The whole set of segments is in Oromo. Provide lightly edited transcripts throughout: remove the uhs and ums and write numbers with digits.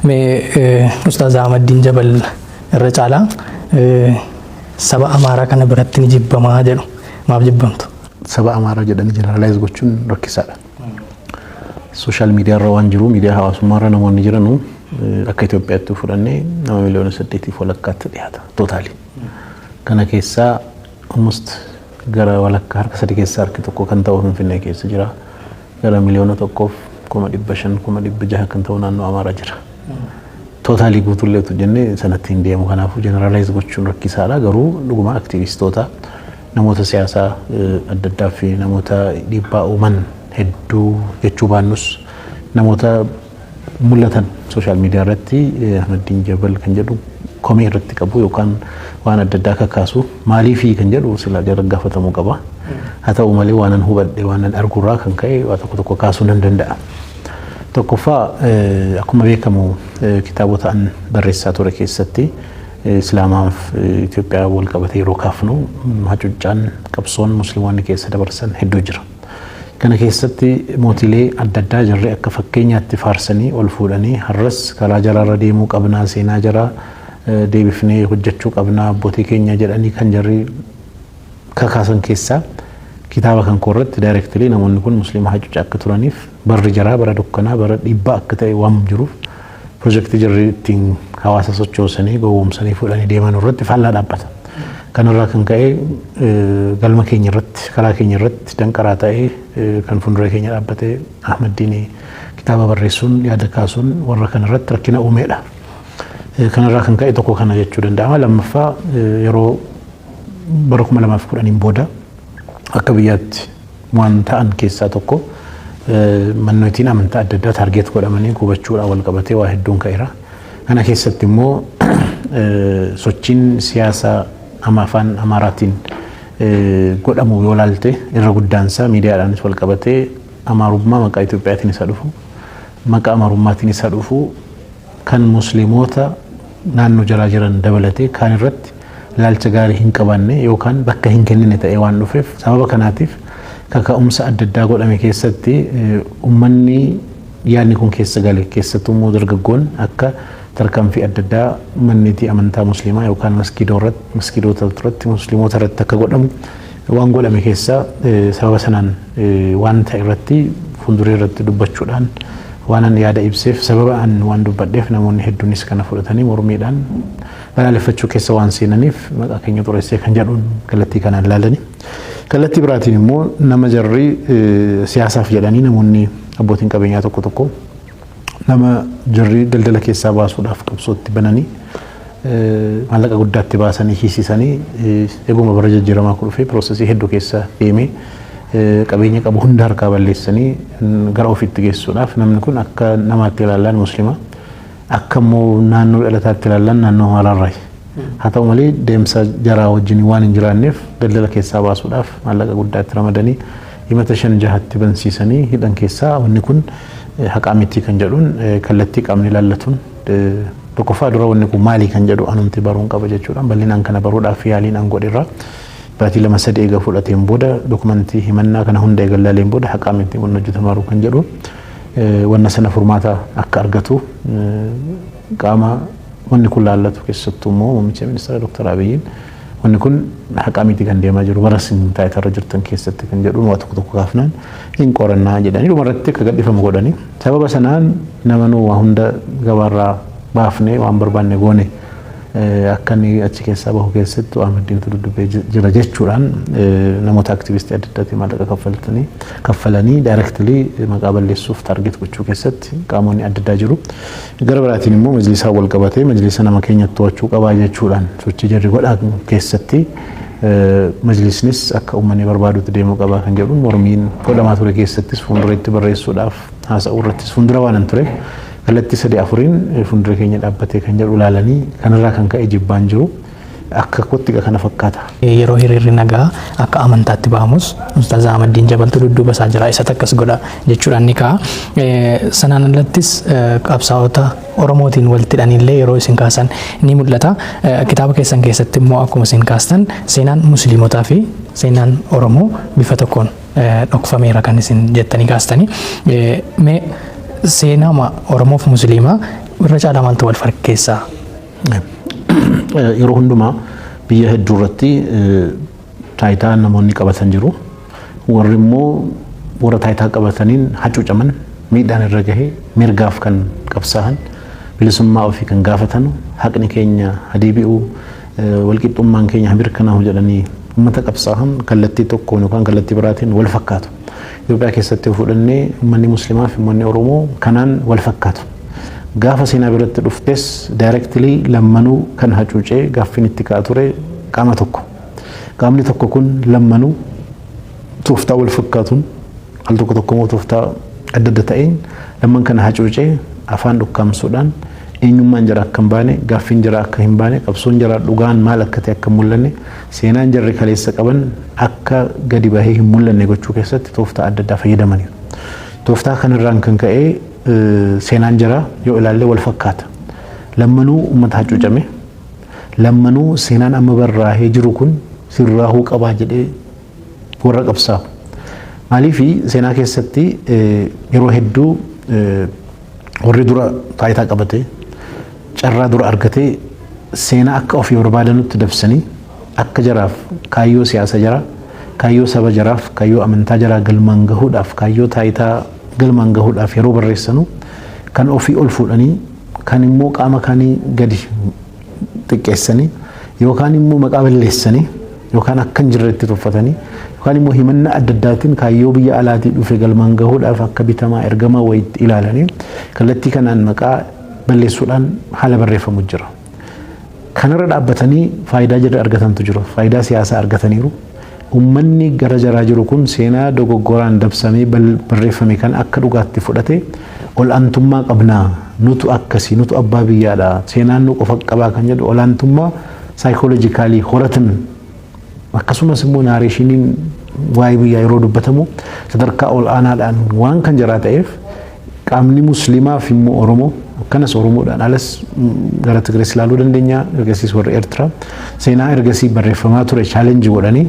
Mee Ustaaz Ahmaddiin Jabal irra caalaa saba Amaaraa kana biratti ni jibbamaa jedhu. Maaf jibbamtu? Saba Amaaraa jedhanii generalize gochuun rakkisaadha. Social media irra waan jiru, miidiyaa hawaasummaa irra namoonni jiranu, akka Itoophiyaatti fudhannee nama miliyoona 8 walakkaatti dhiyaata total. Kana keessaa almost gara walakkaa, harka sadi keessaa harki tokko kan ta'u Finfinnee keessa jira. Gara 1,500,000, 600,000 kan ta'u naannoo Amaaraa jira. Total guutuulleetu jennee sanatti hin deemu. Kanaafuu generalize gochuun rakkisaadha. Garuu dhuguma aktivistoota, namoota siyaasaa adda addaa fi namoota dhiibbaa uuman hedduu jechuu baannus, namoota mul'atan social media irratti Ahmaddiin Jabal kan jedhu komee irratti qabu yookaan waan adda addaa kakaasu, maaliifii kan jedhu sila jara gaafatamuu qaba. Haa ta'u malee, waanan hubadhe, waanan argurraa kan ka'e waa tokko tokko kaasuu nan danda'a. Tokkoffaa, akkuma beekamu kitaabota an barreessaa ture keessatti Islaamaaf Itoophiyaa wal qabatee yeroo kaafnu hacuuccaan, qabsoon musliimoonni keessa dabarsan hedduu jira. Kana keessatti mootilee adda addaa jirree akka fakkeenyaatti faarsanii ol fuudhanii, har'as karaa jaraarra deemuu qabnaa, seenaa jaraa deebifnee hojjechuu qabnaa, abbootii keenya jedhanii kan jarri kakaasan keessaa, kitaaba kan koo irratti directly namoonni kun musliima hacuucaa akka turaniif, barri jaraa bara dukkanaa, bara dhiibbaa akka ta'e waan jiruuf, pirojektii jarri ittiin hawaasa sochoosanii gowwoomsanii fuudhanii deeman irratti faallaa dhaabbata. Kanarraa kan ka'e galma keenya irratti, karaa keenya irratti danqaraa ta'ee kan fuuldura keenya dhaabbate Ahmaddiin kitaaba barreessuun, yaada kaasuun warra kanarratti rakkina uumeedha. Kanarraa kan ka'e tokko kana jechuu danda'ama. Lammaffaa, yeroo bara 2010n booda akka biyyaatti waan ta'an keessaa tokko mannootiin amantaa adda addaa target godhamanii gubachuudhaan wal qabatee waa hedduun ka'eera. Kana keessatti immoo sochiin siyaasaa ama afaan Amaaraatiin godhamu yoo laalte, irra guddaansaa miidiyaadhaanis wal qabatee Amaarummaa maqaa Itoophiyaatiin isa dhufu, maqaa Amaarummaatiin isa dhufu kan musliimoota naannoo jalaa jiran dabalatee kaan irratti ilaalcha gaarii hin qabaanne yookaan bakka hin kennine ta'ee waan dhufeef, sababa kanaatiif kaka'umsa adda addaa godhame keessatti uummanni yaadni kun keessa gale, keessattuu immoo dargaggoon, akka tarkaanfii adda addaa manneetii amantaa musliimaa yookaan maskiidota irratti, musliimoota irratti akka godhamu waan godhame keessa, sababa sanaan waan ta'e irratti fuulduree irratti dubbachuudhaan waan an yaada ibseef, sababa an waan dubbadheef, namoonni hedduunis kana fudhatanii mormiidhaan balaaleffachuu keessa waan seenaniif, maqaa keenya xureessee kan jedhuun kallattii kanaan ilaalani. Kallattii biraatiin immoo nama jarri siyaasaaf jedhanii, namoonni abbootiin qabeenyaa tokko tokko nama jarri daldala keessaa baasuudhaaf qabsootti bananii, maallaqa guddaatti baasanii hiisisanii, eeguma bara jijjiiramaa kun dhufee process hedduu keessa deemee qabeenya qabu hunda harkaa balleessanii gara ofiitti geessuudhaaf, namni kun akka namaatti ilaallan muslima, akka immoo naannoo dhalataatti ilaallan naannoo Amaaraarraayi. Haa ta'u malee, deemsa jaraa wajjin waan hin jiraanneef daldala keessaa baasuudhaaf maallaqa guddaatti ramadanii himata shan jahatti bansiisanii hidhan keessaa, wanni kun haqaa miti kan jedhuun kallattii qaamni ilaallatuun, tokkoffaa dura wanni kun maali kan jedhu anumti baruun qaba jechuudhaan, bal'inaan kana baruudhaaf yaaliin an godheerra. Baatii 2, 3 eega fudhateen booda, dokumentii himannaa kana hunda eega ilaaleen booda, haqaa miti wanni hojjetamaaru kan jedhu, wanna sana furmaata akka argatu qaama wanni kun laallatu, keessattuu immoo muummicha ministeera Dr. Abiyyiin, wanni kun haqaa miti kan deemaa jiru bara isin taayitarra jirtan keessatti kan jedhuun waa tokko tokko kaafnaan, hin qorannaa jedhanii dhumarratti akka gadhiifamu godhanii, sababa sanaan nama nu waa hunda gabaarraa baafnee waan barbaanne goone akka inni achi keessaa bahu keessatti Ahmaddiintu duddubbee jira jechuudhaan, namoota aktivistii adda addaatiin maallaqa kaffaltanii kaffalanii directly maqaa balleessuuf target gochuu keessatti qaamonni adda addaa jiru. Gara biraatiin immoo majlisaa wal qabatee majlisa nama keenya to'achuu qabaa jechuudhaan sochii jarri godhaa keessatti, majlisnis akka uummanni barbaadutti deemuu qabaa kan jedhu mormiin godhamaa ture keessattis, fuulduratti barreessuudhaaf haasa'uu irrattis fuuldura waan hin tureef, kallattii sadii afuriin fuuldura keenya dhaabbatee kan jedhu ilaalanii, kanarraa kan ka'e jibbaan jiru akka kootti kana fakkaata. Yeroo hiriirri nagaa akka amantaatti bahamus Ustaaz Ahmaddiin Jabaltu dudduuba isaa jira, isa akkas godha jechuudhaan ni ka'a. Sanaan alattis qabsaa'ota Oromootiin walitti hidhanillee yeroo isin kaasan ni mul'ata. Kitaaba keessan keessatti immoo akkuma isin kaastan seenaan musliimotaa fi seenaan Oromoo bifa tokkoon dhokfameera kan isin jettanii kaastanii. Mee seenaa Oromoof Musliimaa Irra caalaa maaltu wal fakkeessaa? Yeroo hundumaa biyya hedduu irratti taayitaa namoonni qabatan jiru. Warri immoo warra taayitaa qabataniin hacuucaman, miidhaan irra gahee, mirgaaf kan qabsaa'an, bilisummaa ofii kan gaafatan, haqni keenya haa deebi'u, walqixxummaan keenya haa mirkanaa'u jedhanii uummata qabsaa'an kallattii tokkoon yookaan kallattii biraatiin wal fakkaatu. Itoophiyaa keessatti yoo fudhannee, uummanni Muslimaa fi uummanni Oromoo kanaan wal fakkaatu. Gaafa seenaa biratti dhuftes directly lammanuu kan hacuucee gaaffiin itti ka'aa ture qaama tokko. Qaamni tokko kun lammanuu tooftaa wal fakkaatuun, al tokko tokko immoo tooftaa adda adda ta'een, lamman kana hacuucee afaan dhukkaamsuudhaan eenyummaan jara akka hin baane, gaaffiin jara akka hin baane, qabsoon jara dhugaan maal akka ta'e akka hin mul'anne, seenaan jarri kaleessa qaban akka gadi bahee hin mul'anne gochuu keessatti tooftaa adda addaa fayyadamaniiru. Tooftaa kanarraan kan ka'e seenaan jara yoo ilaalle wal fakkaata. Lammanuu uummata hacuucame, lammanuu seenaan amma barraa'ee jiru kun sirraahuu qabaa jedhee warra qabsaa'u. Maaliif, seenaa keessatti yeroo hedduu warri dura taayitaa qabate, carraa dura argatee, seenaa akka ofii barbaadanutti dabsanii akka jaraaf kaayyoo siyaasa jaraa, kaayyoo saba jaraaf, kaayyoo amantaa jaraa galmaan gahuudhaaf, kaayyoo taayitaa galmaan gahuudhaaf yeroo barreessanu kan ofii ol fuudhanii, kan immoo qaama kaanii gadi xiqqeessanii, yookaan immoo maqaa balleessanii, yookaan akka hin jirretti tuffatanii, yookaan immoo himannaa adda addaatiin kaayyoo biyya alaatii dhufe galmaan gahuudhaaf akka bitamaa ergamaa wayiitti ilaalanii kallattii kanaan maqaa balleessuudhaan haala barreeffamu jira. Kanarra dhaabbatanii faayidaa jarri argatantu jiru. Faayidaa siyaasaa argataniiru. Uummanni gara jaraa jiru kun seenaa dogoggoraan dabsamee barreeffame kan akka dhugaatti fudhate, ol'aantummaa qabnaa, nutu akkasii, nutu abbaa biyyaadha, seenaan nu qofa qabaa kan jedhu olaantummaa psychologically horatan. Akkasumas immoo narrationiin waa'ee biyyaa yeroo dubbatamu sadarkaa ol aanaadhaan waan kan jaraa ta'eef, qaamni Musliimaa fi immoo Oromoo, akkanas Oromoodhaan alas gara Tigirees ilaaluu dandeenya, ergasiis warri Eertiraa seenaa ergasii barreeffamaa ture challenge godhanii,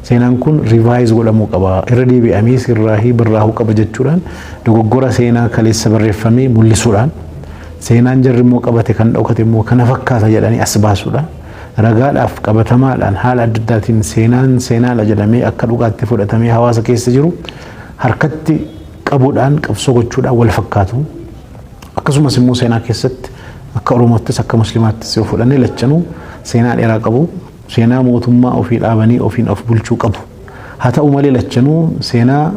seenaan kun revise godhamuu qaba, irra deebi'amee sirraahii barraa'uu qaba jechuudhaan, dogoggora seenaa kaleessa barreeffamee mul'isuudhaan, seenaan jarri immoo qabate kan dhokate immoo kana fakkaata jedhanii as baasuudhaan, ragaadhaaf qabatamaadhaan haala adda addaatiin seenaan seenaadha jedhamee akka dhugaatti fudhatamee hawaasa keessa jiru harkatti qabuudhaan qabsoo gochuudhaan wal fakkaatu. Akkasumas immoo seenaa keessatti akka Oromoottis akka Musliimaattis yoo fudhanne, lachanuu seenaa dheeraa qabu. Seenaa mootummaa ofii dhaabanii ofiin of bulchuu qabu. Haa ta'u malee, lachanuu seenaa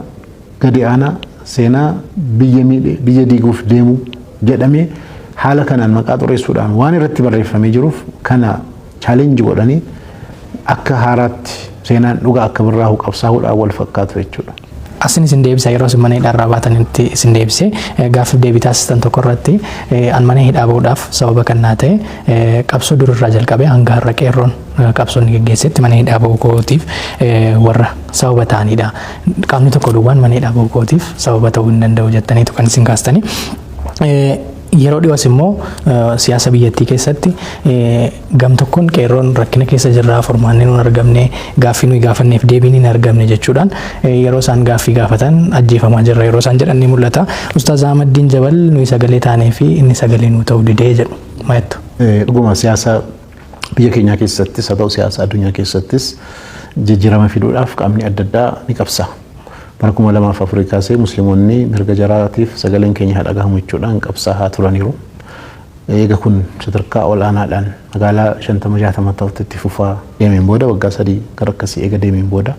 gadi aanaa, seenaa biyya miidhe, biyya diiguuf deemu jedhamee haala kanaan maqaa xureessuudhaan waan irratti barreeffamee jiruuf, kana challenge godhanii akka haaraatti seenaan dhugaa akka barraa'u qabsaa'uudhaan wal fakkaatu jechuudha. Asin isin deebisa, yeroo isin mana hidhaarraa baatanitti isin deebise. Gaaffiif deebii taasistan tokko irratti, an mana hidhaa bahuudhaaf sababa kan naa ta'e qabsoo durirraa jalqabee hanga har'a qeerroon qabsoon geggeessetti mana hidhaa bahuu kootiif warra sababa ta'anidha. Qaamni tokko duwwaan mana hidhaa bahuu kootiif sababa ta'uu hin danda'u jettaniitu kan isin kaastanii. Yeroo dhiyoos immoo siyaasa biyyattii keessatti gam tokkoon qeerroon rakkina keessa jirraa, furmaanni nuun argamne, gaaffii nuyi gaafanneef deebiin hin argamne jechuudhaan yeroo isaan gaaffii gaafatan ajjeefamaa jirra yeroo isaan jedhan ni mul'ata. Ustaaz Ahmaddiin Jabal nuyi sagalee taanee fi inni sagalee nuu ta'uu didee jedhu. Maayettu? Dhuguma, siyaasa biyya keenyaa keessattis haa ta'u siyaasa addunyaa keessattis jijjiirama fiduudhaaf qaamni adda addaa ni qabsa. Bara 2004 kaasee Musliimonni mirga jaraatiif sagaleen keenya haa dhagahamu jechuudhaan qabsaa'aa turaniiru. Eega kun sadarkaa olaanaadhaan magaalaa 50 60 ta'utti itti fufaa deemeen booda, waggaa 3 gara akkasii eega deemeen booda,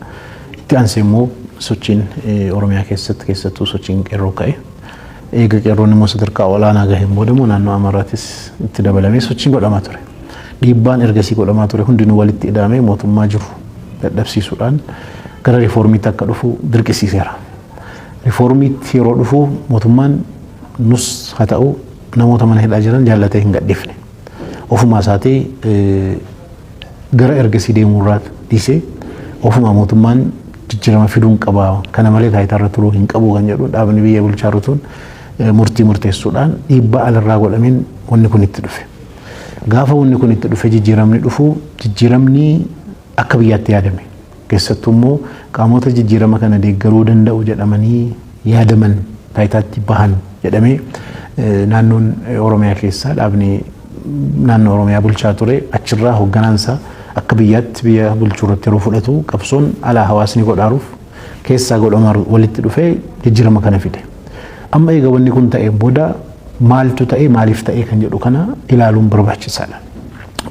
itti aansee immoo sochiin Oromiyaa keessatti, keessattuu sochiin qeerroo ka'e. Eega qeerroon immoo sadarkaa olaanaa gaheen booda immoo naannoo Amaaraatis itti dabalamee sochiin godhamaa ture. Dhiibbaan ergasii godhamaa ture hundinuu walitti ida'amee mootummaa jiru dadhabsiisuudhaan gara riiformiitti akka dhufu dirqisiiseera. Riiformiitti yeroo dhufu mootummaan nus haa ta'u namoota mana hidhaa jiran jaallatee hin gadhiifne. Ofumaa isaatii gara ergasii deemuurraa dhiisee, ofuma mootummaan jijjiirama fiduu hin qaba, kana malee taayitaa turuu hin qabu kan jedhu dhaabni biyya bulchaa rutuun murtii murteessuudhaan dhiibbaa alarraa godhameen wanni kun itti dhufe. Gaafa wanni kun itti dhufe, jijjiiramni dhufu, jijjiiramni akka biyyaatti yaadame, keessattuu immoo qaamota jijjiirama kana deeggaruu danda'u jedhamanii yaadaman taayitaatti bahan jedhamee Naannoon Oromiyaa keessaa dhaabni naannoo Oromiyaa bulchaa ture achirraa hoogganaansaa akka biyyaatti biyya bulchuu irratti yeroo fudhatu qabsoon alaa hawaasni godhaaruuf keessaa godhamaa walitti dhufee jijjiirama kana fide. Amma egaa wanni kun ta'ee booda maaltu ta'e, maaliif ta'e kan jedhu kana ilaaluun barbaachisaadha.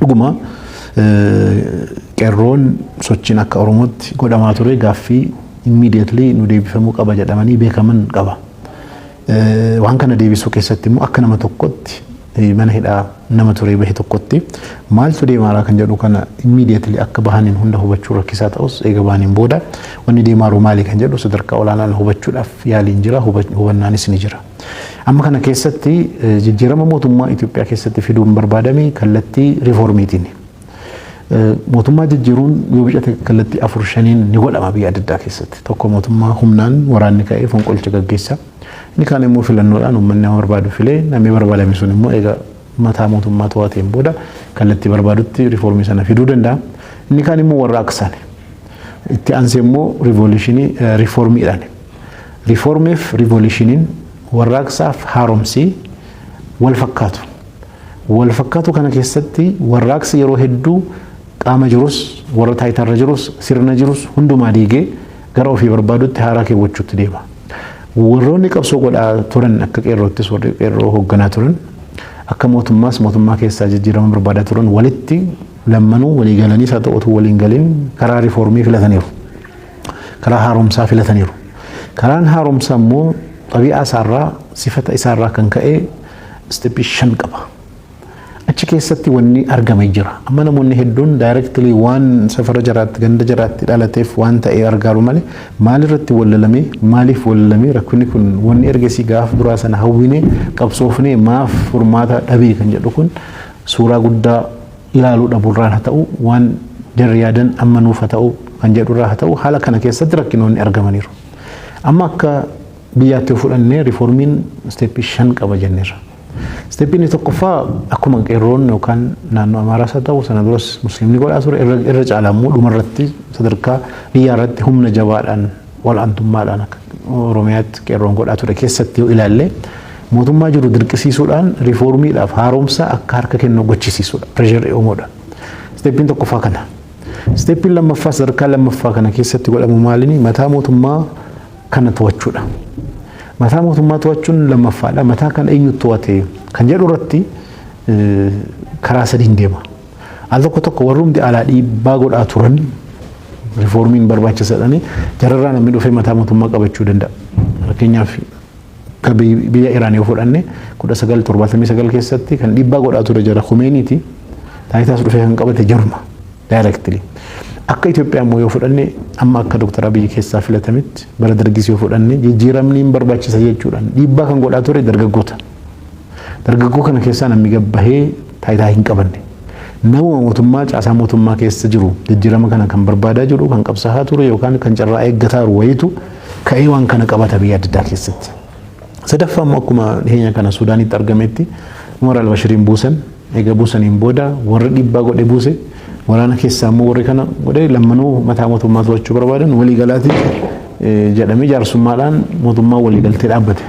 Dhuguma qeerroon sochiin akka Oromootti godhamaa ture gaaffii immediately nu deebifamuu qaba jedhamanii beekaman qaba. Waan kana deebisuu keessatti immoo akka nama tokkotti, mana hidhaa nama turee bahe tokkotti, maaltu deemaaraa kan jedhu kana immediately akka bahaniin hunda hubachuu rakkisaa ta'us, eega bahaniin booda wanni deemaaru maali kan jedhu sadarkaa olaanaan hubachuudhaaf yaaliin jira, hubannaanis ni jira. Amma kana keessatti jijjiirama mootummaa Itoophiyaa keessatti fiduun barbaadame kallattii riiformiitiin. Mootummaa jijjiiruun yoo bicate kallattii afur shaniin ni godhama biyya adda addaa keessatti. Tokko mootummaa humnaan waraanni ka'ee fonqolcha gaggeessa. Inni kaan immoo filannoodhaan uummanni nama barbaadu filee, namni barbaadame sun immoo egaa mataa mootummaa to'ateen booda kallattii barbaadutti riiformii sana fiduu danda'a. Inni kaan immoo warraaqsaan. Itti aansee immoo revolution riiformiidhaan. Riiformiif revolutioniin, warraaqsaaf haaromsii wal fakkaatu. Wal fakkaatu kana keessatti warraaqsi yeroo hedduu qaama jirus, warra taayitaarra jirus, sirna jirus hundumaa diigee gara ofii barbaadutti haaraa keewwachuutti deema. Warroonni qabsoo godhaa turan, akka qeerroottis warri qeerroo hoogganaa turan, akka mootummaas mootummaa keessaa jijjiirama barbaadaa turan, walitti lammanuu walii galaniis haa ta'u utuu waliin galiin karaa riiformii filataniiru. Karaa haaromsaa filataniiru. Karaan haaromsaa immoo xabi'aa isaarraa, sifata isaarraa kan ka'e step 5 qaba. Achi keessatti wanni argame jira. Amma namoonni hedduun directly waan safara jaraatti, ganda jaraatti dhalateef waan ta'e argaaru malee, maalirratti wallalamee, maaliif wallalamee, rakkinni kun wanni ergasii gaafa duraa sana hawwinee qabsoofnee maaf furmaata dhabee kan jedhu kun suuraa guddaa ilaaluu dhabuurraan haa ta'u, waan jarri yaadan amma nuuf haa ta'u kan jedhurraa haa ta'u, haala kana keessatti rakkinoonni argamaniiru. Amma akka biyyaatti yoo fudhannee riiformiin step 5 qaba jenneerra. Steppiin tokkoffaa akkuma qeerroon yookaan naannoo Amaaraas haa ta'u, sana duras Musliimni godhaa ture, irra caalaa immoo dhumarratti sadarkaa biyyaa irratti humna jabaadhaan wal'aantummaadhaan akka Oromiyaatti qeerroon godhaa ture keessatti yoo ilaalle, mootummaa jiru dirqisiisuudhaan riiformiidhaaf haaromsa akka harka kennu gochisiisuudha. Pressure uumuudha. Steppiin tokkoffaa kana. Steppiin lammaffaa sadarkaa lammaffaa kana keessatti godhamu maalini? Mataa mootummaa kana to'achuudha. Mataa mootummaa to'achuun lammaffaadha. Mataa kana eenyu to'ate kan jedhu irratti karaa sadiin deema. Al tokko tokko warrumti alaa dhiibbaa godhaa turan riiformiin barbaachisaadhani jararraa namni dhufee mataa mootummaa qabachuu danda'a. Fakkeenyaaf biyya Iraan yoo fudhanne, 1979 keessatti kan dhiibbaa godhaa ture jara Kumeeniiti. Taayitaas dhufee kan qabate jaruma directly. Akka Itoophiyaa immoo yoo fudhanne, amma akka Dr. Abiyyi keessaa filatametti, bara dargis yoo fudhanne, jijjiiramni hin barbaachisa jechuudhaan dhiibbaa kan godhaa ture dargaggoota. Dargaggoo kana keessaa namni gabbahee taayitaa hin qabanne. Nama mootummaa, caasaa mootummaa keessa jiru, jijjiirama kana kan barbaadaa jiru, kan qabsaa'aa ture yookaan kan carraa eeggataa jiru wayitu ka'ee waan kana qabata biyya adda addaa keessatti. Sadaffaa immoo akkuma dhiyeenya kana Suudaanitti argametti Umar al-Bashiriin buusan. Eega buusaniin booda warri dhiibbaa godhe buuse, waraana keessaa immoo warri kana godhe, lammanuu mataa mootummaa to'achuu barbaadan, waliigalaatiin jedhamee jaarsummaadhaan mootummaa waliigaltee dhaabbate,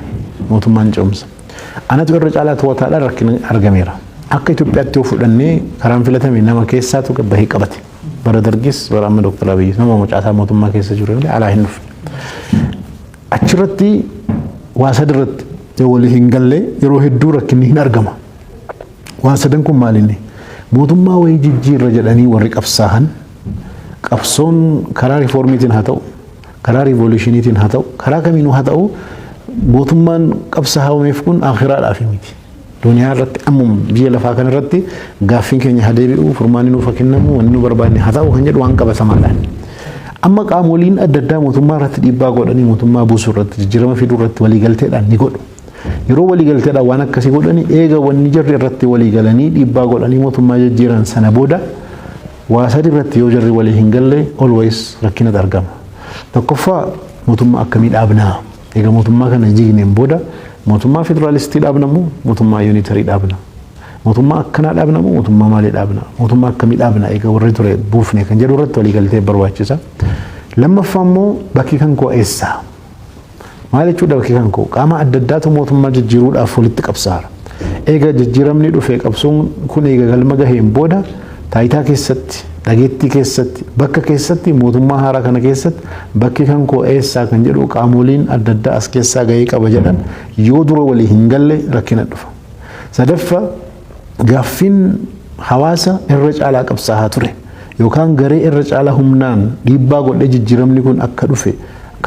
mootummaan ce'umsa. Anatu irra caalaa to'ataadhaan rakkina argameera. Akka Itoophiyaatti yoo fudhannee karaan filatame nama keessaatu bahee qabate. Bara dargis, bara amma Dr. Abiyyi nama caasaa mootummaa keessa jiru malee alaa hin dhufne. Achirratti waa sadirratti yoo walii hin galle yeroo hedduu rakkinni hin argama. Waan sadan kun maalinni? Mootummaa wayii jijjiirra jedhanii warri qabsaahan, qabsoon karaa riiformiitiin haa ta'u, karaa revolutioniitiin haa ta'u, karaa kamiinuu haa ta'u, mootummaan qabsaa'ameef kun akhiraadhaaf miti. Duniyaa irratti, ammuma biyya lafaa kana irratti gaaffiin keenya haa deebi'u, furmaanni nuuf haa kennamu, wanni nu barbaanne haa ta'u kan jedhu waan qabatamaadhaan. Amma qaamoliin adda addaa mootummaa irratti dhiibbaa godhanii mootummaa buusuu irratti, jijjiirama fiduu irratti waliigalteedhaan ni godhu. Yeroo waliigalteedhaan waan akkasii godhanii, eega wanni jarri irratti waliigalanii dhiibbaa godhanii mootummaa jijjiiran sana booda waa sadi irratti yoo jarri walii hin galle always rakkinatu argama. Tokkoffaa, mootummaa akkamii dhaabnaa? Egaa mootummaa kana jigneen booda mootummaa federaalistii dhaabna moo mootummaa unitary dhaabna? Mootummaa akkanaa dhaabna moo mootummaa maalii dhaabna? Mootummaa akkamii dhaabna egaa warri ture buufne kan jedhu irratti waliigaltee barbaachisa. Lammaffaa immoo bakki kan koo eessa? Maal jechuudha bakki kan koo? Qaama adda addaatu mootummaa jijjiiruudhaaf walitti qabsaara. Eega jijjiiramni dhufe, qabsoon kun eega galma gaheen booda, taayitaa keessatti, dhageettii keessatti, bakka keessatti, mootummaa haaraa kana keessatti bakki kan koo eessaa kan jedhu, qaamoliin adda addaa as keessaa gahee qaba jedhan yoo dura walii hin galle rakkina dhufa. Sadaffaa, gaaffiin hawaasa irra caalaa qabsaa'aa ture yookaan garee irra caalaa humnaan dhiibbaa godhee jijjiiramni kun akka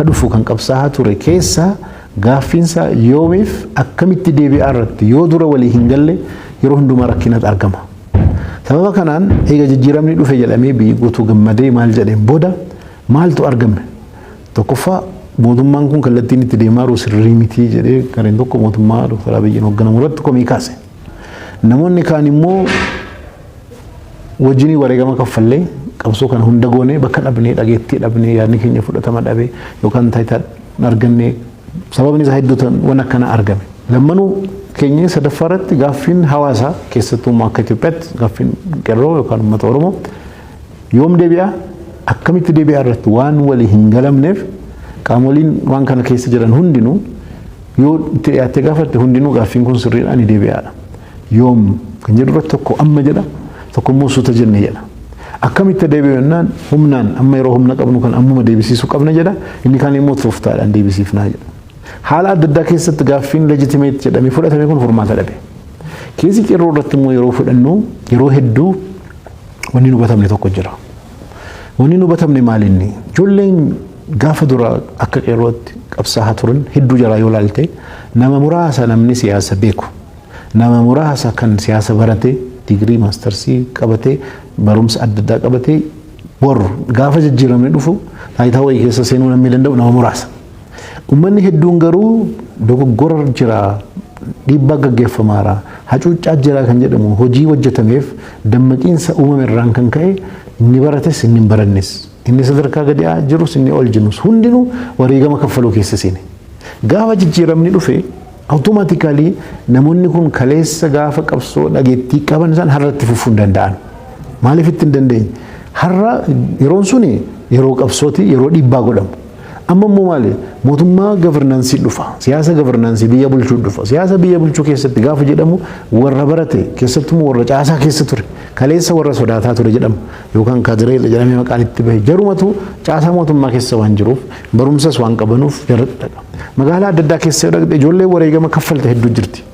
dhufu kan qabsaa'aa ture keessaa gaaffiinsaa yoomiif akkamitti deebi'aa irratti yoo dura walii hin galle yeroo hundumaa rakkinatu argama. Sababa kanaan eega jijjiiramni dhufe jedhamee biyyi guutuu gammadee maal jedheen booda maaltu argame? Tokkoffaa, mootummaan kun kallattiin itti deemaa jiru sirrii mitii jedhee gareen tokko mootummaa Dr. Abiyyiin hoogganamu irratti komii kaase. Namoonni kaan immoo wajjinii wareegama kaffallee, qabsoo kana hunda goonee, bakka dhabnee, dhageettii dhabnee, yaadni keenya fudhatama dhabee yookaan taayitaa argannee, sababni isaa hedduu ta'an waan akkana argame. Lammanuu keenya sadaffaa irratti gaaffiin hawaasaa, keessattuu akka Itoophiyaatti gaaffiin qeerroo yookaan uummata Oromoo yoom deebi'a, akkamitti deebi'a irratti waan walii hin galamneef, qaamoliin waan kana keessa jiran hundinuu yoo itti dhiyaattee gaafatte hundinuu gaaffiin kun sirriidhaan ni deebi'aadha. Yoom kan jedhu irratti tokko amma jedha, tokko immoo suuta jenne jedha. Akkamitti deebi'u jennaan, humnaan amma yeroo humna qabnu kan ammuma deebisiisuu qabna jedha, inni kaan immoo tooftaadhaan deebisiifnaa jedha. Haala adda addaa keessatti gaaffiin legitimate jedhamee fudhatame kun furmaata dhabe. Keessi qeerroo irratti immoo yeroo fudhannu yeroo hedduu wanni nu hubatamne tokko jira. Wanni nu hubatamne maal inni? Ijoolleen gaafa dura akka qeerrootti qabsaa'aa turan hedduu jaraa yoo laalte, nama muraasa namni siyaasa beeku. Nama muraasa kan siyaasa barate, digirii maastarsii qabatee, barumsa adda addaa qabatee, bor gaafa jijjiiramni dhufu taayitaa wayii keessa seenuu namni danda'u nama muraasa. Uummanni hedduun garuu dogoggora jira, dhiibbaa gaggeeffamaara, hacuuccaa jira kan jedhamu hojii hojjetameef dammaqiinsa uumame irraan kan ka'e, inni barates inni hin barannes, inni sadarkaa gadi jirus inni ol jirus hundinuu wareegama kaffaluu keessa seene. Gaafa jijjiiramni dhufe automatically namoonni kun kaleessa gaafa qabsoo dhageettii qaban isaan har'atti fufuu hin danda'an. Maaliif itti hin dandeenye? Har'a yeroon suni yeroo qabsooti, yeroo dhiibbaa godhamu. Amma immoo maali? Mootummaa governance dhufa. Siyaasa governance biyya bulchuu dhufa. Siyaasa biyya bulchuu keessatti gaafa jedhamu warra barate, keessattuu warra caasaa keessa ture, kaleessa warra sodaataa ture jedhama. Yookaan kaadiree jedhamee maqaan itti bahe. Jarumatu caasaa mootummaa keessa waan jiruuf, barumsas waan qabanuuf jaratti dhaqa. Magaalaa adda addaa keessa yoo dhaqxe ijoollee wareegama kaffalte hedduu jirti.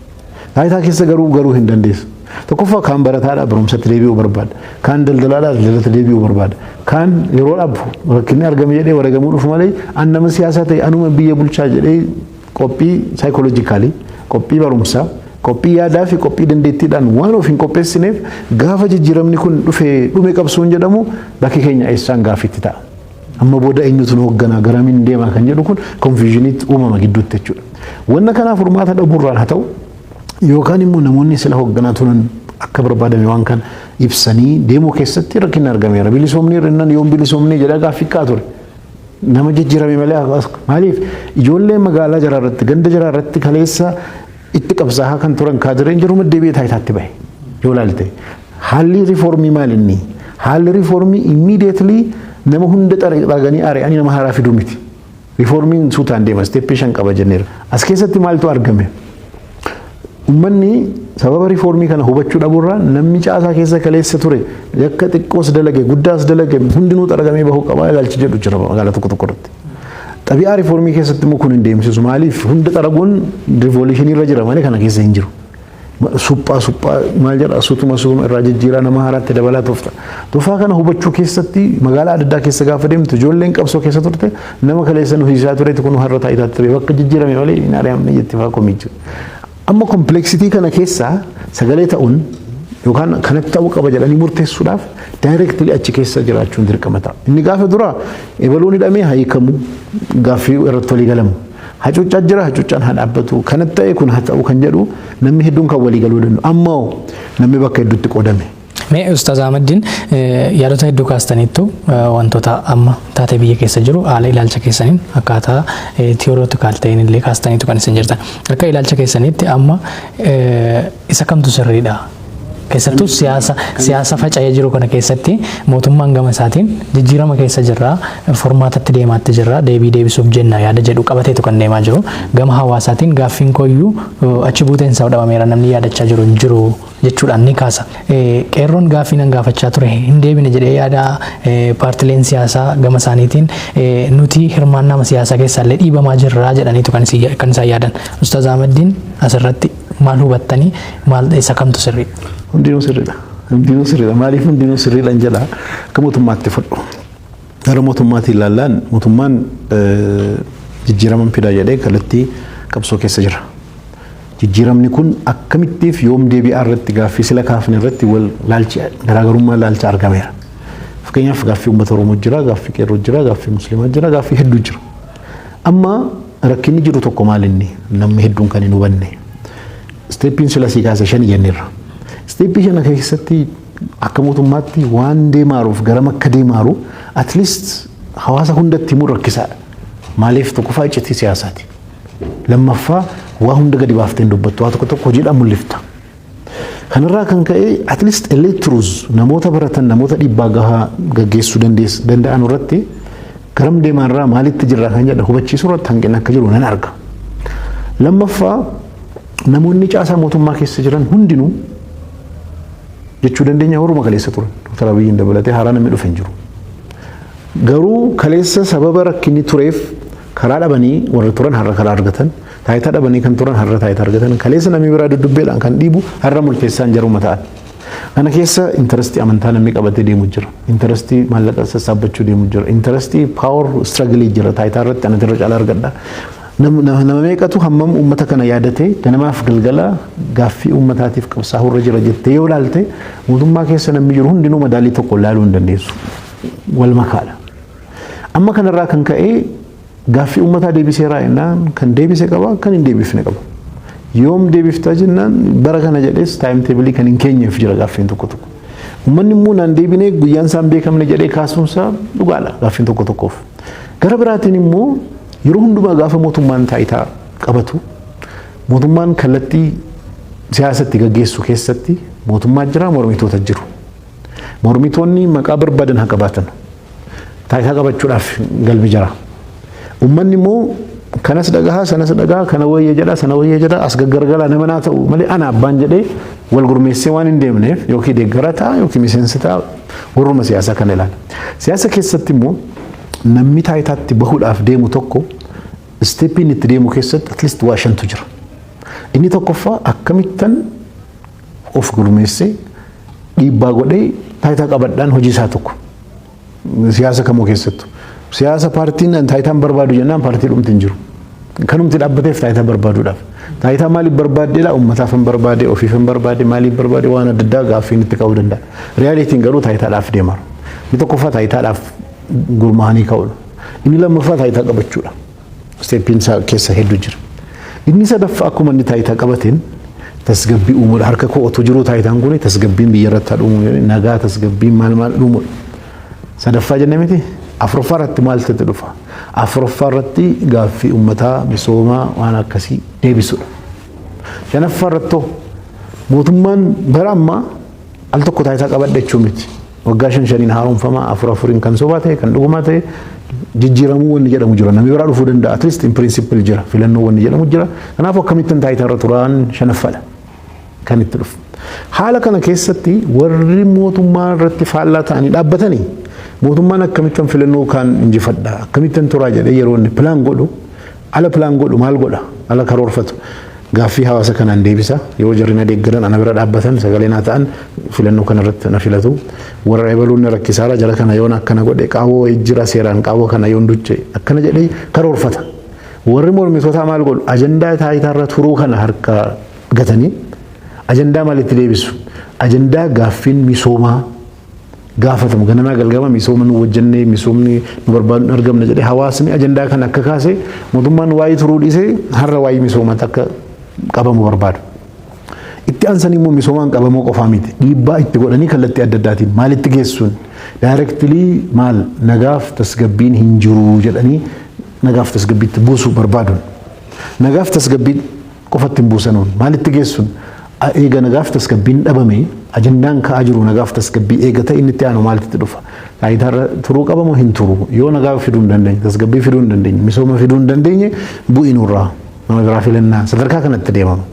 Taayitaa keessa garuu hin dandeessu. Tokkoffaa, kaan barataadha, barumsatti deebi'uu barbaada. Kaan daldalaadha, daldalatti deebi'uu barbaada. Kaan yeroo dhabu rakkinni argame jedhee wareegamuu dhufu malee an nama siyaasaa ta'e anuma biyya bulchaa jedhee qophii psychologically, qophii barumsaa, qophii yaadaa fi qophii dandeettiidhaan waan of hin qopheessineef, gaafa jijjiiramni kun dhufe dhume qabsoon jedhamu bakki keenya eessaan gaaffiitti ta'a. Amma booda eenyutu nu hoogganaa, garamiin deemaa kan jedhu kun confusioniitti uumama gidduutti jechuudha. Wanna kanaaf furmaata dhabuurraan haa ta'u yookaan immoo namoonni sila hoogganaa turan akka barbaadame waan kana ibsanii deemuu keessatti rakkinni argameera. Bilisoomni hir'innan yoom bilisoomni jedhaa gaaffii ka'aa ture. Nama jijjiirame malee maaliif ijoollee magaalaa jaraa irratti, ganda jaraa irratti kaleessa itti qabsaa'aa kan turan kaadireen jiru deebi'ee taayitaatti bahe yoo ilaalte. Haalli riifoormii maal inni? Haalli riifoormii immediately nama hunda xaraganii ari'anii nama haaraa fiduu miti. Riifoormiin suutaan deema, step 5 qaba jenneera. As keessatti maaltu argame? Uummanni sababa riifoormii kana hubachuu dhabuurraa namni caasaa keessa kaleessa ture yakka xiqqoos dalage guddaas dalage hundinuu xaragamee bahuu qabaa ilaalchi jedhu jira magaalaa tokko tokko irratti. Xabi'aa riifoormii keessatti immoo kun hin deemsisu. Maaliif? Hunda xaraguun revolution irra jira malee kana keessa hin jiru. Suphaa suphaa maal jedha, sutuma sutuma irraa jijjiiraa nama haaraatti dabalaa toofta. Tooftaa kana hubachuu keessatti magaalaa adda addaa keessa gaafa deemtu ijoolleen qabsoo keessa turte nama kaleessa nu hiisaa tureeti kun har'a taayitaatti ture bakka jijjiirame malee hin ari'amne jetti fa'aa komii jiru. Amma complexity kana keessaa sagalee ta'uun yookaan kanatti ta'uu qaba jedhanii murteessuudhaaf directly achi keessa jiraachuun dirqama ta'a. Inni gaafa dura ebaluun hidhamee hiikamu, gaaffii irratti walii galamu. Hacuuccaa jira, hacuuccaan haa dhaabbatu, kanatti ta'e kun haa ta'u kan jedhu namni hedduun kan walii galuu danda'u. Ammoo namni bakka hedduutti qoodame. Mee Ustaaz Ahmadiin, yaadota hedduu kaastaniittu, wantoota amma taatee biyya keessa jiru haala ilaalcha keessaniin akkaataa theoretical ta'een illee kaastaniitu kan isin jirtan. Akka ilaalcha keessaniitti amma isa kamtu sirriidha? Keessattuu siyaasa faca'ee jiru kana keessatti mootummaan gama isaatiin jijjiirama keessa jirra, furmaatatti deemaatti jirra, deebii deebisuuf jenna yaada jedhu qabateetu kan deemaa jiru. Gama hawaasaatiin gaaffiin kooyyuu achi buuteen isaa dhabameera, namni yaadachaa jiru hin jiru jechuudhaan ni kaasa. Qeerroon gaaffii nan gaafachaa ture hin deebine jedhee yaada. Paartileen siyaasaa gama isaaniitiin nuti hirmaannaa siyaasaa keessaa illee dhiibamaa jirra jedhaniitu kan isaan yaadan. Ustaaz Ahmaddiin, asirratti maal hubattanii? Maal, isa kamtu sirrii? Hundinuu sirriidha. Hundinuu sirriidha. Maaliif hundinuu sirriidha jedha? Akka mootummaatti fudhu. Gara mootummaatiin ilaallaan, mootummaan jijjiirama fidaa jedhee kallattii qabsoo keessa jira. Jijjiiramni kun akkamittiif yoom deebi'aa irratti gaaffii sila kaafne irratti wal laalchi garaagarummaa laalcha argameera. Fakkeenyaaf, gaaffii uummata Oromoo jira, gaaffii qeerroo jira, gaaffii musliimaa jira, gaaffii hedduu jira. Amma rakkinni jiru tokko maal inni namni hedduun kan hin hubanne? Step iin sila sii kaase shani jenneerra. Step ii shana keessatti akka mootummaatti waan deemaaruuf garam akka deemaaru at least hawaasa hundatti himuu rakkisaadha. Maaliif? Tokkoffaa, iccitii siyaasaati. Lammaffaa, waa hunda gadi baaftee hin dubbattu, waa tokko tokko hojiidhaan mul'ifta. Kanarraa kan ka'e at least elite namoota baratan, namoota dhiibbaa gahaa gaggeessuu danda'an irratti garam deemaarraa maalitti jirra kan jedhu hubachiisuu irratti hanqinni akka jiru nan arga. Lammaffaa, namoonni caasaa mootummaa keessa jiran hundinuu jechuu dandeenya warruma kaleessa turan. Dr. Abiyyiin dabalatee haaraa namni dhufe hin jiru. Garuu kaleessa sababa rakkinni tureef karaa dhabanii warri turan har'a karaa argatan, taayitaa dhabanii kan turan har'a taayitaa argatan, kaleessa namni biraa duddubbeedhaan kan dhiibu har'a murteessaan jaruma ta'an. Kana keessa interest ii amantaa namni qabatee deemu jira. Interest ii maallaqa sassaabbachuu deemu jira. Interest ii power struggle ii jira. Taayitaa irratti anatu irra caalaa argadha. Nama meeqatu hammam uummata kana yaadatee ganamaaf galgala gaaffii uummataatiif qabsaa'uu irra jira jettee yoo ilaalte, mootummaa keessa namni jiru hundinuu madaalii tokko ilaaluu hin dandeessu. Wal makaadha. Amma kanarraa kan ka'e gaaffii uummataa deebiseeraa jennaan, kan deebise qaba, kan hin deebifne qaba. Yoom deebiftaa jennaan, bara kana jedhees time table ii kan hin keenyeef jira gaaffiin tokko tokko. Uummanni immoo naan deebinee guyyaan isaan beekamne jedhee kaasuunsaa dhugaadha gaaffiin tokko tokkoof. Gara biraatiin immoo yeroo hundumaa gaafa mootummaan taayitaa qabatu, mootummaan kallattii siyaasatti gaggeessu keessatti mootummaa jira, mormitoota jiru. Mormitoonni maqaa barbaadan haa qabaatan. Taayitaa qabachuudhaaf galmi jira. Uummanni immoo kanas dhagahaa, sanas dhagahaa, kana wayya jedha, sana wayya jedha, as gaggargalaa nama naa ta'u malee ana abbaan jedhee wal gurmeessee waan hin deemneef yookiin deeggara ta'a yookiin miseensa ta'a, warruma siyaasaa kana ilaala. Siyaasa keessatti immoo namni taayitaatti bahuudhaaf deemu tokko step iin itti deemu keessatti at least waa shantu jira. Inni tokkoffaa, akkamittan of gurmeessee dhiibbaa godhee taayitaa qabadhaan hojii isaa tokko. Siyaasa kamuu keessattu. Siyaasa paartiin taayitaan barbaadu jennaan paartii dhumti hin jiru. Kanumti dhaabbateef taayitaa barbaaduudhaaf. Taayitaa maaliif barbaaddeedha? Uummataaf hin barbaade, ofiif hin barbaade, maaliif barbaade, waan adda addaa gaaffiin itti ka'uu danda'a. Reality n garuu taayitaadhaaf deema. Inni tokkoffaa taayitaadhaaf gurmaa'anii ka'uudha. Inni lammaffaa taayitaa qabachuudha. Step iin isaa keessa hedduu jira. Inni sadaffaa, akkuma inni taayitaa qabateen tasgabbii uumuudha. Harka koo otoo jiruu taayitaan kun tasgabbiin biyya irratti haa dhumu, nagaa, tasgabbiin maal maal uumuudha. Sadaffaa jennee miti? Afuraffaa irratti maaltu itti dhufa? Afuraffaa irratti gaaffii uummataa, misoomaa, waan akkasii deebisuudha. Shanaffaa irratti mootummaan bara ammaa al tokko taayitaa qabadha jechuu miti. Waggaa shan shaniin haaromfama, afur afuriin kan sobaa ta'e kan dhugumaa ta'e jijjiiramuu wanni jedhamu jira. Namni biraa dhufuu danda'a. At least in principle jira. Filannoo wanni jedhamu jira. Kanaafuu akkamittiin taayitaa irra turaan shanaffaadha kan itti dhufu. Haala kana keessatti warri mootummaa irratti faallaa ta'anii dhaabbatanii mootummaan akkamittan filannoo kaan injifadha, akkamittan turaa jedhee yeroo inni plan godhu, ala plan godhu maal godha, ala karoorfatu, gaaffii hawaasa kanaan deebisa. Yoo jarri na deeggaran, ana bira dhaabbatan, sagalee naa ta'an, filannoo kana irratti na filatu. Warra ebaluun na rakkisaara, jara kana yoon akkana godhe, qaawwoo wayii jira, seeraan qaawwa kana yoon duche, akkana jedhee karoorfata. Warri mormitootaa maal godhu? Ajandaa taayitaarra turuu kana harka gatanii ajandaa maalitti deebisu? Ajandaa gaaffiin misoomaa gaafatamu, ganamaa galgama misooma nu hojjennee, misoomni nu barbaadu argamna jedhee hawaasni ajandaa kana akka kaase, mootummaan waa'ee turuu dhiisee har'a waa'ee misoomaatti akka qabamu barbaadu. Itti aansanii immoo misoomaan qabamuu qofaa miti. Dhiibbaa itti godhanii kallattii adda addaatiin maalitti geessuun, directly maal, nagaaf tasgabbiin hin jiru jedhanii nagaaf tasgabbiitti buusuu barbaaduun. Nagaaf tasgabbii qofatti hin buusanuun maalitti geessuun, eega nagaaf tasgabbiin dhabame Ajandaan ka'aa jiru nagaaf tasgabbii eegata, inni itti aanu maalitti dhufa? Taayitaarra turuu qaba moo hin turu? Yoo nagaa fiduu hin dandeenye, tasgabbii fiduu hin dandeenye, misooma fiduu hin dandeenye, bu'ii nurraa, nama biraa filannaa, sadarkaa kanatti deemama.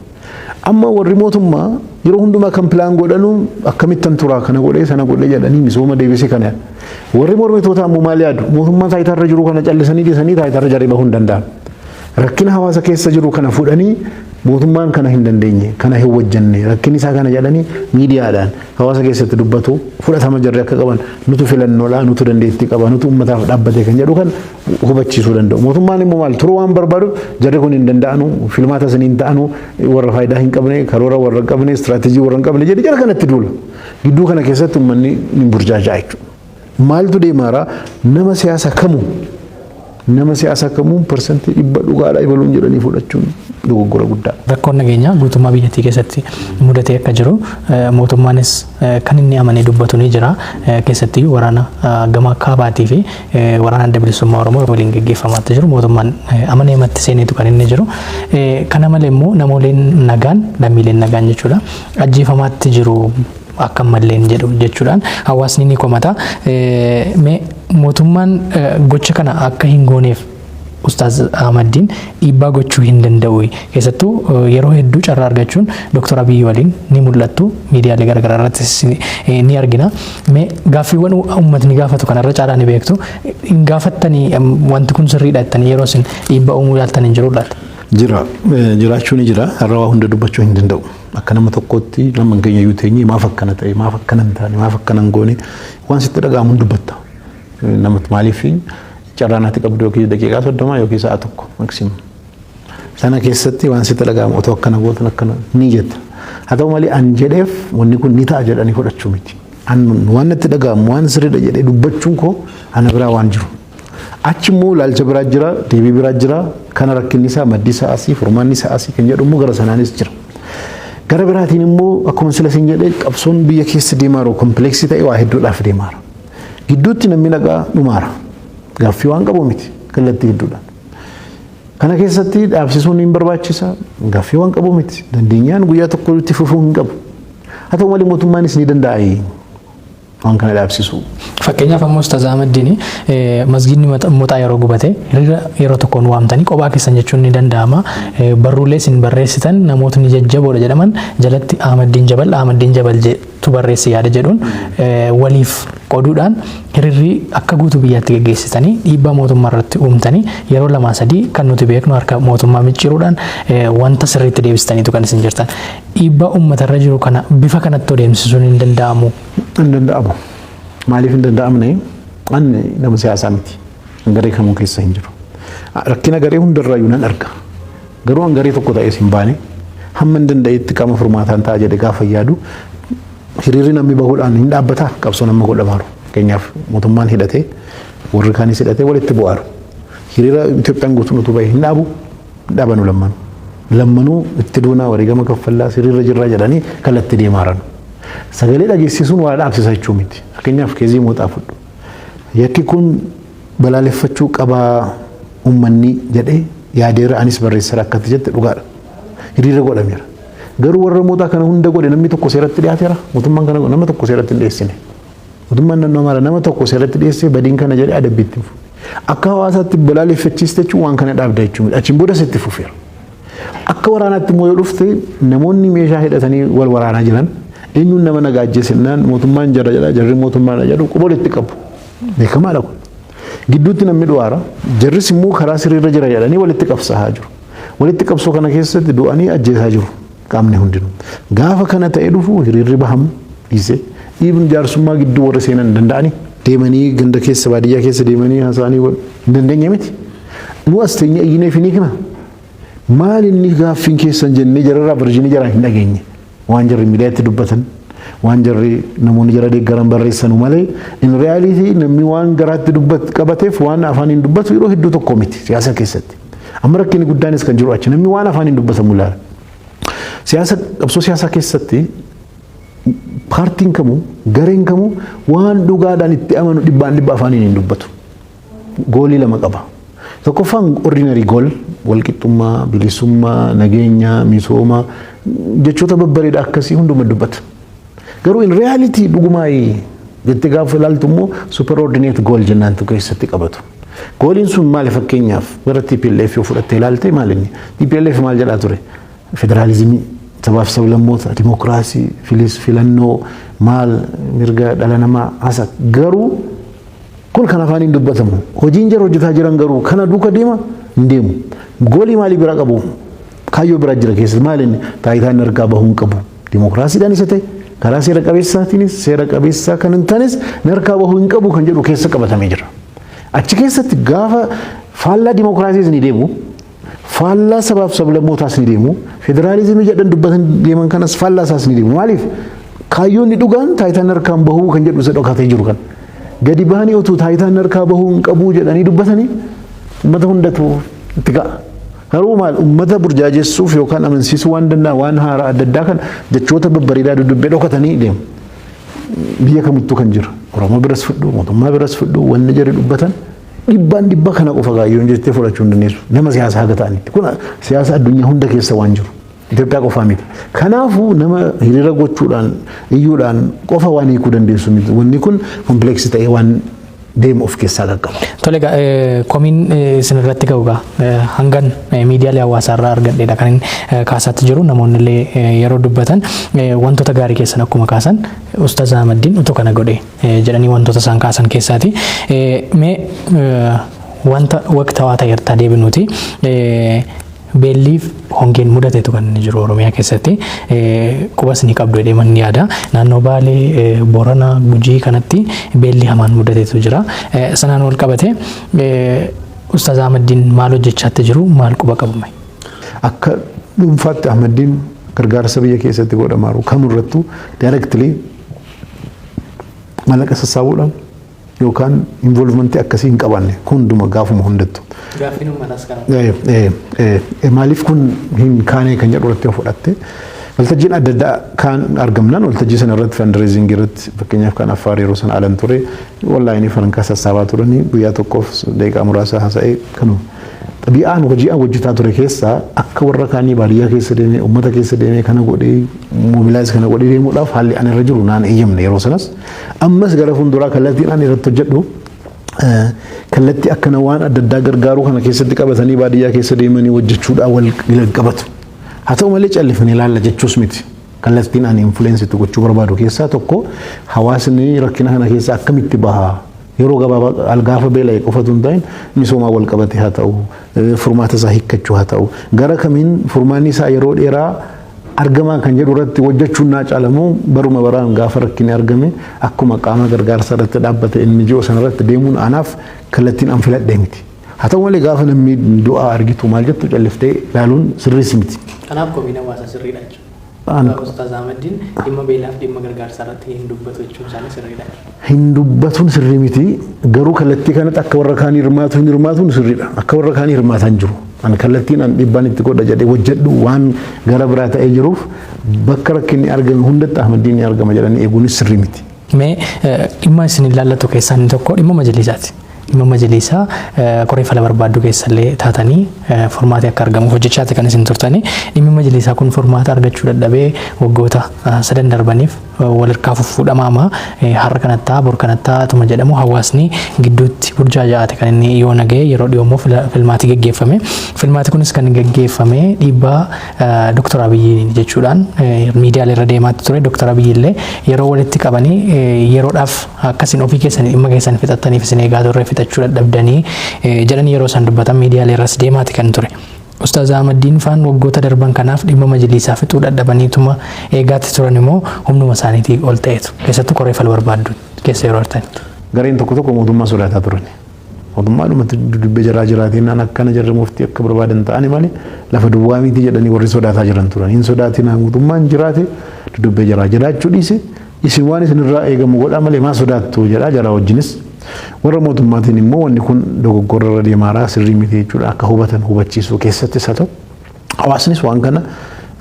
Amma warri mootummaa yeroo hundumaa kan plan godhanu akkamittan turaa, kana godhee, sana godhee jedhanii, misooma deebisee kana. Warri mormitoota ammoo maal yaadu? Mootummaa taayitaarra jiru kana callisanii dhiisanii taayitaarra jarri bahuu hin danda'an. Rakkina hawaasa keessa jiru kana fudhanii, mootummaan kana hin dandeenye, kana hin hojjenne, rakkinni isaa kana jedhanii miidiyaadhaan hawaasa keessatti dubbatu, fudhatama jarri akka qaban, nutu filannoodha, nutu dandeettii qaba, nutu uummataaf dhaabbate kan jedhu kan hubachiisuu danda'u. Mootummaan immoo maal turuu waan barbaadu, jarri kun hin danda'anu, filmaata isin hin ta'anu, warra faayidaa hin qabne, karoora warra hin qabne, istiraatejii warra hin qabne jedhe jara kanatti duula. Gidduu kana keessatti uummanni ni burjaaja'a jechuudha. Maaltu deemaara? Nama siyaasa kamuu 100% dhugaadha ibaluun jedhanii fudhachuun dogoggora guddaa. Rakkoon nageenyaa guutummaa biyyattii keessatti mudatee akka jiru mootummaanis kan inni amanee dubbatu ni jira. Keessattiyyuu waraana gama kaabaatii fi waraana Adda Bilisummaa Oromoo waliin gaggeeffamaatti jiru mootummaan amanee matti seeneetu kan inni jiru. Kana malee immoo namooleen nagaan, lammiileen nagaan jechuudha, ajjeefamaatti jiru akka malleen jedhu jechuudhaan hawaasni ni komata. Mee mootummaan gocha kana akka hin gooneef Ustaaz Ahmaddiin dhiibbaa gochuu hin danda'u? Keessattuu yeroo hedduu carraa argachuun Dr. Abiyyi waliin ni mul'attu, miidiyaalee garaagaraa irrattis ni argina. Mee gaaffiiwwan uummatni gaafatu kanarra caalaa ni beektu. Hin gaafattanii, wanti kun sirriidha jettanii yeroo isin dhiibbaa uumuu yaaltan hin jiru laata? Jira, jiraachuu ni jira. Har'a waa hunda dubbachuu hin danda'u. Akka nama tokkootti nama keenya iyyuu teenyee maaf akkana ta'e, maaf akkana hin taane, maaf akkana hin goone, waan sitti dhaga'amu hin dubbatta. Namatti maaliif carraa naatti qabdu yookiin daqiiqaa 30 yookiin sa'a 1 maximum. Sana keessatti waan sitti dhaga'amu otoo akkana gootan akkana ni jetta. Haa ta'u malee an jedheef wanni kun ni ta'a jedhanii fudhachuu miti. An waan natti dhaga'amu, waan sirriidha jedhee dubbachuun koo ana biraa waan jiru. Achi immoo ilaalcha biraa jira, deebii biraa jira, kana rakkinni isaa, maddi isaa asii, furmaanni isaa asii kan jedhu immoo gara sanaanis jira. Gara biraatiin immoo akkuma sila siin jedhee, qabsoon biyya keessa deemaa jiru complex ta'e, waa hedduudhaaf deemaa jira. Gidduutti namni nagaa dhumaara. Gaaffii waan qabu miti kallattii hedduudhaan. Kana keessatti dhaabsisuun hin barbaachisa. Gaaffii waan qabu miti. Dandeenyaan guyyaa tokko itti fufuu hin qabu. Haa ta'u malee mootummaanis ni danda'a waan kana dhaabsisuu. Fakkeenyaaf ammoo Ustaaz Ahmaddiin, masgiidni Moxaa yeroo gubate hiriira yeroo tokkoon waamtanii kophaa keessan jechuun ni danda'ama. Barruulee isin barreessitan namootni jajjaboodha jedhaman jalatti Ahmaddiin Jabal, Ahmaddiin Jabal jedhu barreesse yaada jedhuun waliif qoduudhaan hiriirri akka guutuu biyyaatti geggeessitanii dhiibbaa mootummaa irratti uumtanii, yeroo lamaa sadii kan nuti beeknu harka mootummaa micciiruudhaan wanta sirriitti deebistaniitu kan isin jirtan. Dhiibbaa uummatarra jiru kana bifa kanatti adeemsisuun hin danda'amu? Hin danda'amu. Maaliif hin danda'amne? Ani nama siyaasaa miti. Garee kamuu keessa hin jiru. Rakkina garee hundarraayyuu nan arga. Garuu an garee tokko ta'ees hin baane. Hamma hin danda'etti qaama furmaataan ta'a jedhe gaafa yaadu, hiriirri namni bahuudhaan hin dhaabbataa qabsoo nama godhamaaru. Fakkeenyaaf mootummaan hidhatee, warri kaanis hidhatee walitti bu'aaru. Hiriira Itoophiyaan guutuun utuu bahe hin dhaabu, hin dhaabanu lammanuu. Lammanuu itti duunaa, wareegama kaffallaa, hiriirra jirraa jedhanii kallattii deemaaran. Sagalee dhageessisuun waa dhaabsisa jechuu miti. Fakkeenyaaf case Mooxaa fudhu. Yakki kun balaaleffachuu qabaa uummanni jedhee yaadeera, anis barreesseera, akkatti jette dhugaadha. Hiriira godhameera. Garuu warra Mooxaa kana hunda godhe namni tokko seeratti dhiyaateera. Mootummaan kana nama tokko seeratti hin dhiyeessine. Mootummaan naannoo Amaaraa nama tokko seeratti dhiyeessee badiin kana jedhee adabbii itti fufe. Akka hawaasaatti balaaleffachiiste jechuun waan kana dhaabda jechuudha. Achiin booda sitti fufeera. Akka waraanaatti immoo yoo dhufte, namoonni meeshaa hidhatanii wal waraanaa jiran eenyuun nama nagaa ajjeesennaan, mootummaan jara jedha, jarri mootummaan jedhu, quba walitti qabu. Beekamaadha kun. Gidduutti namni du'aara. Jarris immoo karaa sirriirra jira jedhanii walitti qabsaa'aa jiru. Walitti qabsoo kana keessatti du'anii ajjeesaa jiru qaamni hundinuu. Gaafa kana ta'ee dhufu hiriirri bahamu dhiisee dhiibni jaarsummaa gidduu warra seenan hin danda'anii deemanii ganda keessa, baadiyyaa keessa deemanii haasa'anii hin dandeenye miti. Nu as teenyee iyyinee fi ni kana. Maal inni gaaffiin keessan jennee jararraa version jaraan hin dhageenye. Waan jarri miidiyaatti dubbatan, waan jarri namoonni jara deeggaran barreessanu malee, in reality namni waan garaatti dubbat qabateef waan afaaniin dubbatu yeroo hedduu tokko miti siyaasa keessatti. Amma rakkinni guddaanis kan jiru achi, namni waan afaaniin dubbatamu ilaala. Siyaasa, qabsoo siyaasaa keessatti paartiin kamuu, gareen kamuu waan dhugaadhaan itti amanu 100% afaaniin hin dubbatu. Goal lama qaba. Tokkoffaan ordinary goal, walqixxummaa, bilisummaa, nageenya, misooma, jechoota babbareedaa akkasii hunduma dubbata. Garuu in reality dhugumaa jettee gaafa ilaaltu immoo superordinate goal jennaan tokko keessatti qabatu. Goaliin sun maali? Fakkeenyaaf gara TPLF yoo fudhattee ilaalte, maal inni? TPLF maal jedhaa ture? Federaalizimii, sabaaf sablammoota, dimokiraasii, filannoo, maal, mirga dhala namaa hasa. Garuu kun kan afaaniin dubbatamu. Hojiin jara hojjetaa jiran garuu kana duuka deema hin deemu. Goalii maalii biraa qabu? Kaayyoo biraa jira keessatti. Maal inni? Taayitaan harkaa bahuu hin qabu. Dimokiraasiidhaan isa ta'e, karaa seera qabeessaatiinis seera qabeessaa kan hin taanes harkaa bahuu hin qabu kan jedhu keessa qabatamee jira. Achi keessatti gaafa faallaa dimokiraasiis ni deemu, faallaa sabaaf sablammootaas ni deemu, federaalizimii jedhan dubbatan deeman kanas faallaa isaas ni deemu. Maaliif? Kaayyoonni dhugaan taayitaan harkaan bahuu kan jedhu isa dhokatee jiru kan. Gadi bahanii utuu taayitaan harkaa bahuu hin qabu jedhanii dubbatanii uummata hundatu itti ka'a. Garuu maal, uummata burjaajessuuf yookaan amansiisuu waan danda'a waan haaraa adda addaa kan jechoota babbareedaa dudubbee dhokatanii deemu. Biyya kamittuu kan jiru. Oromoo biras fudhu, mootummaa biras fudhu, wanni jarri dubbatan dhibbaan dhibba kana qofa gaayyoon jettee fudhachuu hin dandeessu. Nama siyaasaa haga ta'anitti. Kun siyaasa addunyaa hunda keessa waan jiru. Itoophiyaa qofaa miti. Kanaafuu nama hiriira gochuudhaan, iyyuudhaan qofa waan hiikuu dandeessu miti. Wanni kun complexii ta'ee waan deemu of keessaa qaqqaba. Tole egaa, komiin isin irratti ga'u egaa hangan miidiyaalee hawaasaa irraa argadheedha kan inni kaasaatti jiru. Namoonni illee yeroo dubbatan wantoota gaarii keessan akkuma kaasan, Ustaaz Ahmaddiin utuu kana godhe jedhanii wantoota isaan kaasan keessaati. Mee wanta waqtawaa ta'e irraa deebinuuti. Beelliif hongeen mudateetu kan inni jiru Oromiyaa keessatti, qubas ni qabdu jedhee manni yaada. Naannoo Baalee, Boorana, Gujii kanatti beelli hamaan mudateetu jira. Sanaan wal qabate Ustaaz Ahmaddiin maal hojjechaatti jiru, maal quba qabume? Akka dhuunfaatti Ahmaddiin gargaarsa biyya keessatti godhamaaru kamirrattuu directly maallaqa sassaabuudhaan yookaan involvementii akkasii hin qabaanne hunduma gaafuma hundattu. Gaaffiin uummataas kana. Maaliif kun hin kaane kan jedhu irratti yoo fudhatte, waltajjiin adda addaa kan argamnaan waltajjii sana irratti, fundraisingii irratti, fakkeenyaaf kan Affaar yeroo sana alan ture, onlineii farankaa sassaabaa turanii guyyaa tokkoof daqiiqaa muraasa haasa'ee kanuma. Xabi'aan hojii hojjetaa ture keessaa akka warra kaanii baadiyyaa keessa deemee, uummata keessa deemee, kana godhee, mobilize kana godhee deemuudhaaf haalli ani irra jiru naan eeyyamne yeroo sanas. Ammas gara fuulduraa kallattiin ani irratti hojjedhu kallattii akkana waan adda addaa gargaaruu kana keessatti qabatanii baadiyyaa keessa deemanii hojjechuudhaan wal qabatu. Haa ta'u malee callifanii ilaalla jechuus miti. Kallattiin ani influenceitti gochuu barbaadu keessaa tokko hawaasni rakkina kana keessa akkamitti bahaa, yeroo gabaabaa gaafa beela'e qofatu hin ta'in, misoomaa wal qabate haa ta'u, furmaata isaa hiikkachuu haa ta'u, gara kamiin furmaanni isaa yeroo dheeraa argamaa kan jedhu irratti hojjechuun naa caalamu. Baruma baraan gaafa rakkinni argame akkuma qaama gargaarsa irratti dhaabbate inni ji'o sana irratti deemuun anaaf kallattiin an filadhee miti. Haa ta'u malee gaafa namni du'aa argitu maal jettu, calliftee ilaaluun sirriis miti. Kanaaf komiin hawaasaa sirriidha jechuudha. Ustaaz Ahmaddiin dhimma beelaaf dhimma gargaarsaa irratti hin dubbatu jechuun isaanii sirriidha. Hin dubbatuun sirrii miti, garuu kallattii kanatti akka warra kaanii hirmaatu hin hirmaatuun sirriidha. Akka warra kaanii hirmaatan jiru. An kallattiin an dhiibbaan itti godha jedhee hojjedhu waan gara biraa ta'ee jiruuf, bakka rakkinni argame hundatti Ahmaddiin ni argama jedhanii eeguunis sirrii miti. Mee dhimma isin ilaallatu keessaa inni tokko dhimma majlisaati. Dhimma majlisaa koree fala barbaaddu keessallee taatanii furmaati akka argamu hojjechaati kan isin turtanii. Dhimmi majlisaa kun furmaata argachuu dadhabee waggoota 3 darbaniif wal harkaa fuffuudhamaama, har'a kanattaa bor kanattaa atuma jedhamu hawaasni gidduutti burjaaja'aate kan inni yoo naga'e. Yeroo dhiyoo immoo filmaati geggeeffame. Filmaati kunis kan geggeeffame dhiibbaa Dr. Abiyyiin jechuudhaan miidiyaalee irra deemaatti ture. Dr. Abiyyi illee yeroo walitti qabanii yeroodhaaf akkasiin ofii keessanii dhimma keessan fixattaniif isin eegaa turre, fixachuu dadhabdanii jedhanii yeroo isaan dubbatan miidiyaalee irras deemaati kan ture. Ustaaz Ahmaddiin faan waggoota darban kanaaf dhimma majlisaa fixuu dadhabaniituma eegaatti turan immoo humnuma isaaniitii ol ta'etu, keessattuu koree fal barbaaddu keessa yeroo artan? Gareen tokko tokko mootummaa sodaataa turan. Mootummaa dhumatti dubbee jaraa jiraatiin naan akkana jarri muftii akka barbaadan ta'ani malee lafa duwwaa miti jedhanii warri sodaataa jiran turan. Hin sodaatinaa, mootummaan jiraate dubbee jaraa jiraachuu dhiise, isin waan isin irraa eegamu godhaa malee maa sodaattu jedhaa jaraa wajjinis. Warra mootummaatiin immoo wanni kun dogoggora irra deemaaraa, sirrii miti jechuudha akka hubatan hubachiisuu keessattis haa ta'u, hawaasnis waan kana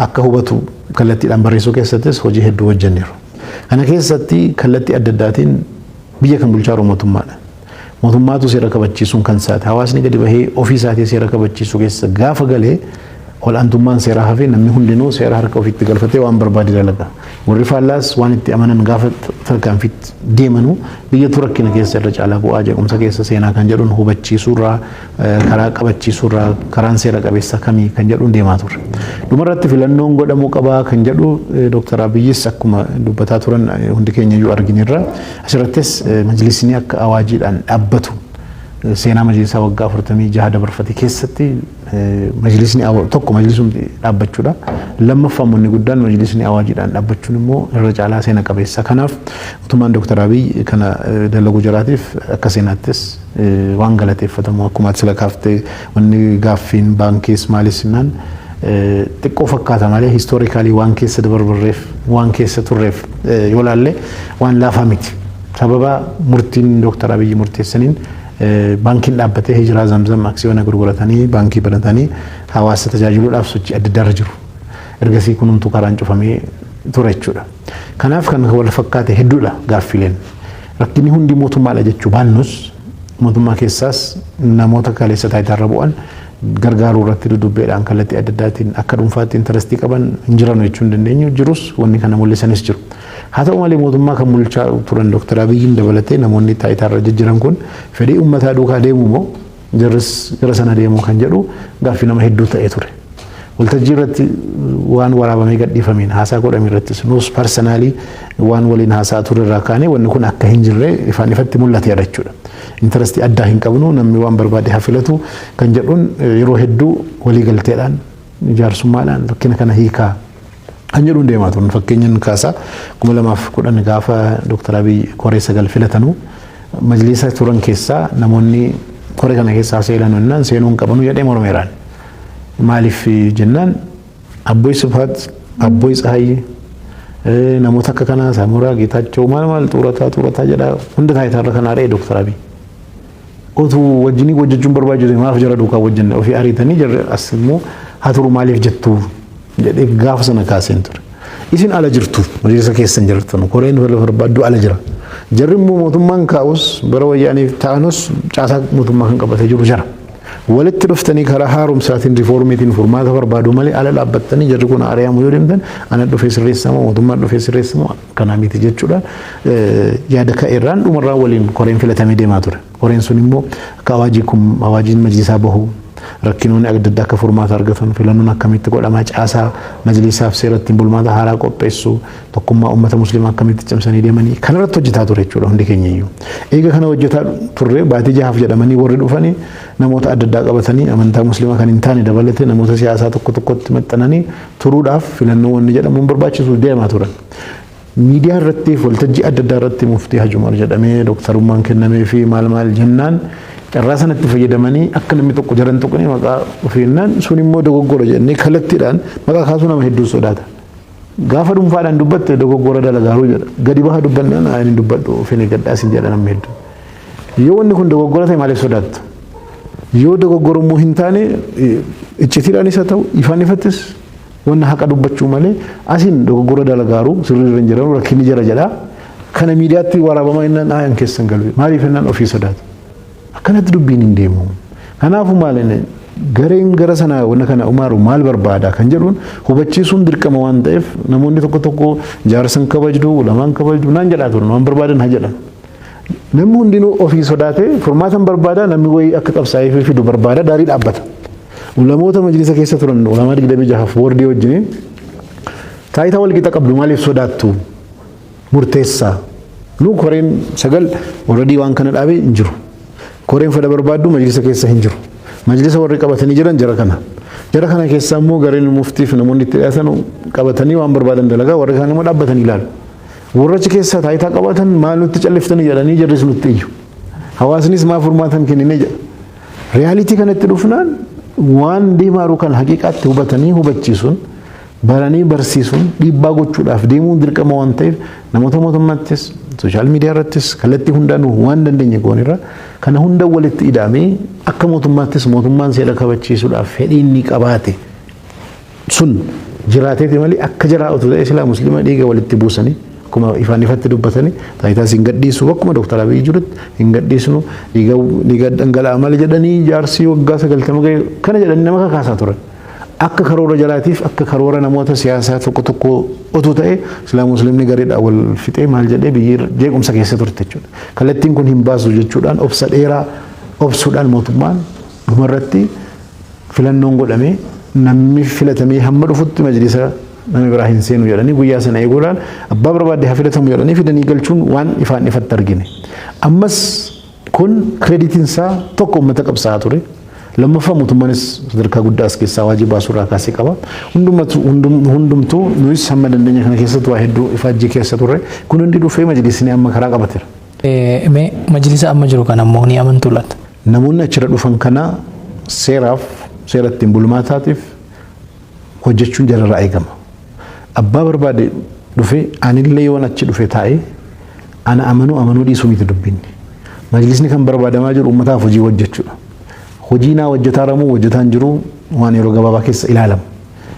akka hubatu kallattiidhaan barreessuu keessattis hojii hedduu hojjenneeru. Kana keessatti kallattii adda addaatiin biyya kan bulchaa jiru mootummaadha. Mootummaatu seera kabachiisuun kan isaati. Hawaasni gadi bahee ofii isaatii seera kabachiisuu keessa gaafa galee Ol'aantummaan seeraa hafee namni hundinuu seera harka ofiitti galfatee waan barbaade dalaga. Warri faallaas waan itti amanan gaafa tarkaanfiitti deemanuu biyyatu rakkina keessa irra caalaa bu'aa jeequmsa keessa seenaa kan jedhuun hubachiisuurraa, karaa qabachiisuurraa, karaan seera qabeessa kamii kan jedhuun deemaa turre. Dhumarratti filannoon godhamuu qabaa kan jedhu Dooktar Abiyyis akkuma dubbataa turan hundi keenya iyyuu argineerra. Asirrattis majlisni akka awaajiidhaan dhaabbatu, seenaa majlisaa waggaa 46 dabarfate keessatti majlisni tokko majlisumti dhaabbachuudha. Lammaffaa immoo inni guddaan majlisni awaajiidhaan dhaabbachuun immoo irra caalaa seena qabeessa. Kanaaf mootummaan Dooktar Abiy kana dalaguu jiraatiif akka seenaattis waan galateeffatamu. Akkuma ati sila kaaftee, wanni gaaffiin baankiis maalis jennaan xiqqoo fakkaata malee, historically waan keessa dabarbarreef, waan keessa turreef yoo laalle waan laafaa miti. Sababa murtiin Dooktar Abiyyi murteessaniin baankiin dhaabbatee, Hijiraa Zamzam aksiyoona gurguratanii baankii banatanii hawaasa tajaajiluudhaaf sochii adda addaa irra jiru. Ergasii kunumtuu karaan cufamee ture jechuudha. Kanaaf kan wal fakkaate hedduudha gaaffileen. Rakkinni hundi mootummaadha jechuu baannus, mootummaa keessaas namoota kaleessa taayitaarra bu'an gargaaruu irratti dudubbeedhaan kallattii adda addaatiin akka dhuunfaatti interest qaban hin jiran jechuu hin dandeenyu, jirus, wanni kana mul'isanis jiru. Haa ta'u malee, mootummaa kan bulchaa turan Dooktar Abiyyiin dabalatee namoonni taayitaarra jijjiiran kun fedhii uummataa duukaa deemu moo jarris gara sana deemuu kan jedhu gaaffii nama hedduu ta'ee ture. Waltajjii irratti waan waraabamee gadhiifameen haasaa godhame irrattis, nus personally waan waliin haasaa ture irraa kaanee, wanni kun akka hin jirre ifaan ifatti mul'ateera jechuudha. Interest addaa hin qabnu, namni waan barbaade haa filatu kan jedhuun yeroo hedduu walii galteedhaan, jaarsummaadhaan rakkina kana hiikaa kan jedhuun deemaa turan. Fakkeenyaan kaasaa, 2010 gaafa Dooktar Abiy koree 9 filatanuu, majlisa turan keessaa namoonni koree kana keessaa seenan jennaan, seenuu hin qabanu jedhee mormeeraan. Maaliif jennaan, Abboy Sifaat, Abboy Tsahaayee, namoota akka kanaa, Saamuraa Geetaachoo, maal maal, xuurataa xuurataa jedhaa hunda taayitaarra kan ari'e Dooktar Abiy. Otuu wajjinii hojjechuun barbaachisu maaf jara duukaa wajjin ofii ariitanii jarri as immoo haa turu maaliif jettu jedhee gaafa sana kaaseen ture. Isin ala jirtu, majlisa keessan jirtan, koreen barbaaddu ala jira. Jarri immoo mootummaan kaa'us, bara wayyaaniif ta'anus, caasaa mootummaa kan qabatee jiru jara. Walitti dhuftanii karaa haaromsaatiin, riifoormiitiin furmaata barbaadu malee, ala dhaabbattanii jarri kun ari'amu yoo deemtan, ana dhufee sirreessamoo, mootummaan dhufee sirreessamoo, kanaa miti jechuudha. Yaada ka'eerraan dhumarraa waliin koreen filatamee deemaa ture. Koreen sun immoo akka awaajii kun, awaajiin majlisaa bahu, rakkinoonni adda addaa akka furmaata argatan, filannoon akkamitti godhamaa, caasaa majlisaaf seera ittiin bulmaata haaraa qopheessuu, tokkummaa uummata musliimaa akkamitti cimsanii deemanii kanarratti hojjetaa ture jechuudha hundi keenya iyyuu. Eega kana hojjetaa turre, baatii 6f jedhamanii warri dhufanii namoota adda addaa qabatanii, amantaa musliimaa kan hin taane dabalatee, namoota siyaasaa tokko tokkotti maxxananii turuudhaaf filannoo wanni jedhamuun barbaachisu deemaa turan. Miidiyaa irratti, waltajjii adda addaa irratti Muftii Hajumar jedhamee dooktarummaan kennamee fi maal maal jennaan, carraa sanatti fayyadamanii akka namni tokko jaran tuqne maqaa ofiinnaan, sun immoo dogoggora jennee kallattiidhaan maqaa kaasuu nama hedduu sodaata. Gaafa dhuunfaadhaan dubbatte dogoggora dalagaaruu jedha. Gadi baha dubbannaan ani dubbadhu ofiin eeggadhaa sin jedha namni hedduu. Yoo wanni kun dogoggora ta'e maaliif sodaattu? Yoo dogoggorummoo hin taane, iccitiidhaanis haa ta'u ifaan ifattis, wanna haqa dubbachuu malee asiin dogoggora dalagaaruu, sirrii irra hin jiran, rakkinni jira jedha. Kana miidiyaatti waraabamaa innaan aayan keessan galu. Maaliif jennaan ofii sodaatu. Akkanatti dubbiin hin deemu. Kanaafuu maal inni gareen gara sana wanna kana umaaru maal barbaada kan jedhuun hubachiisuun dirqama waan ta'eef, namoonni tokko tokko jaarsan kabajdu, ulamaan kabajdu naan jedhaa turan, waan barbaadan haa jedhan. Namni hundinuu ofii sodaatee furmaatan barbaada, namni wayii akka qabsaa'ee fidu barbaada, daarii dhaabbata. Ulamoota majlisa keessa turan, ulamaa 26f boordii wajjiniin, taayitaa walqixa qabdu, maaliif sodaattu, murteessaa. Nu koreen 9 already waan kana dhaabee hin jiru. Koreen fedha barbaaddu majlisa keessa hin jiru. Majlisa warri qabatanii jiran jara kana. Jara kana keessa immoo gareen muftiif namoonni itti dhiyaatan qabatanii waan barbaadan dalagaa, warri kaan immoo dhaabbatanii ilaalu. Warra achi keessa taayitaa qabatan maal nutti calliftanii jedhanii jarris nutti iyyu. Hawaasnis maaf furmaatan kennine jedha. Reality kanatti dhufnaan, waan deemaaru kan haqiiqaatti hubatanii hubachiisuun, baranii barsiisuun, dhiibbaa gochuudhaaf deemuun dirqama waan ta'eef, namoota mootummaattis, social media irrattis, kallattii hundaan waan dandeenye goonirra. Kana hunda walitti ida'amee akka mootummaattis mootummaan seera kabachiisuudhaaf fedhii inni qabaate sun jiraateeti malee, akka jaraa otoo ta'e silaa musliima dhiiga walitti buusanii, akkuma ifaan ifatti dubbatanii, taayitaas hin gadhiisu, bakkuma Dooktar Abiyyi jirutti hin gadhiisnu, dhiiga dhangala'aa malee jedhanii, jaarsii waggaa 90 ga'e kana jedhanii nama kakaasaa turan. Akka karoora jalaatiif akka karoora namoota siyaasaa tokko tokko otoo ta'e silaa musliimni gareedhaan wal fixee maal jedhee biyyi jeequmsa keessa turte jechuudha. Kallattiin kun hin baasu jechuudhaan obsa dheeraa obsuudhaan mootummaan dhumarratti filannoon godhamee namni filatamee hamma dhufutti majlisa namni biraa hin seenu jedhanii guyyaa sana eeguudhaan abbaa barbaadde haa filatamu jedhanii fidanii galchuun waan ifaan ifatti argine. Ammas kun creditiin isaa tokko uummata qabsaa'aa ture. Lammaffaa mootummaanis sadarkaa guddaa as keessaa waajii baasuurraa kaasee qaba. Hundumtuu nuyis hamma dandeenya kana keessatti waa hedduu ifaajjii keessa turre. Kun hundi dhufee majlisni amma karaa qabateera. Mee majlisa amma jiru kana immoo ni amantuu laata? Namoonni achirra dhufan kana seeraaf seera ittiin bulmaataatiif hojjechuun jararraa eegama. Abbaa barbaade dhufe anillee yoon achi dhufe taa'ee ana amanuu amanuu dhiisuu miti dubbinni. Majlisni kan barbaadamaa jiru uummataaf hojii hojjechuudha. Hojii naa hojjetaa ramuu hojjetaa hin jiru waan yeroo gabaabaa keessa ilaalamu.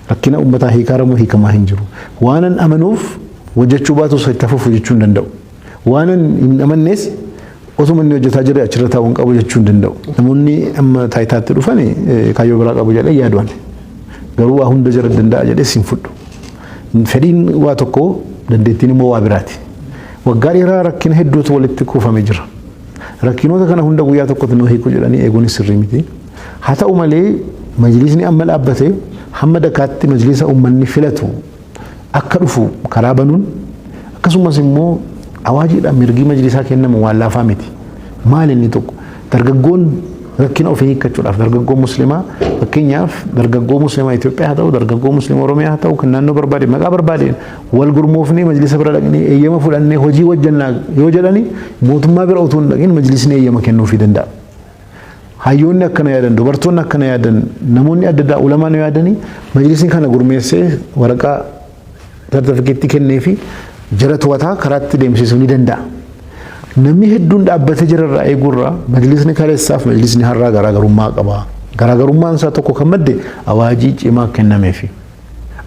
Rakkina uummataa hiikaa ramuu hiikamaa hin jiru. Waanan amanuuf hojjechuu baatus itti hafuuf hojjechuu hin danda'u. Waanan hin amannees osuma inni hojjetaa jire achirra taa'uu hin qabu jechuu hin danda'u. Namoonni amma taayitaatti dhufan kaayyoo biraa qabu jedhee yaaduan. Garuu waa hunda jara danda'a jedhee hin fudhu. Fedhiin waa tokko dandeettiin immoo waa biraati. Waggaa dheeraa rakkina hedduutu walitti kuufamee jira. Rakkinoota kana hunda guyyaa tokkotti nu hiiku jedhanii eeguun sirrii miti. Haa ta'u malee majlisni amma dhaabbate hamma dakaatti majlisa uummanni filatu akka dhufu karaa banuun akkasumas immoo awaajiidhaan mirgi majlisaa kennamu waan laafaa miti. Maal inni tokko dargaggoon rakkina ofii hiikkachuudhaaf dargaggoo muslimaa fakkeenyaaf dargaggoo muslimaa Itoophiyaa haa ta'u dargaggoo muslimaa Oromiyaa haa ta'u kan naannoo barbaade maqaa barbaadeen wal gurmoofnee majlisa bira dhaqnee eeyyama fudhannee hojii hojjannaa yoo jedhani mootummaa bira utuu hin dhaqin majlisni eeyyama kennuufii danda'a. Hayyoonni akkana yaadan dubartoonni akkana yaadan namoonni adda addaa ulamaan yaadanii majlisni kana gurmeessee waraqaa sartifikeettii kenneefi jara to'ataa karaatti deemsisuu ni danda'a. Namni hedduun dhaabbatee jirarraa eeguurraa majlisni kaleessaaf majlisni har'aa garaagarummaa qaba. Garaagarummaan isaa tokko kan madde awaajii cimaa kennameefi.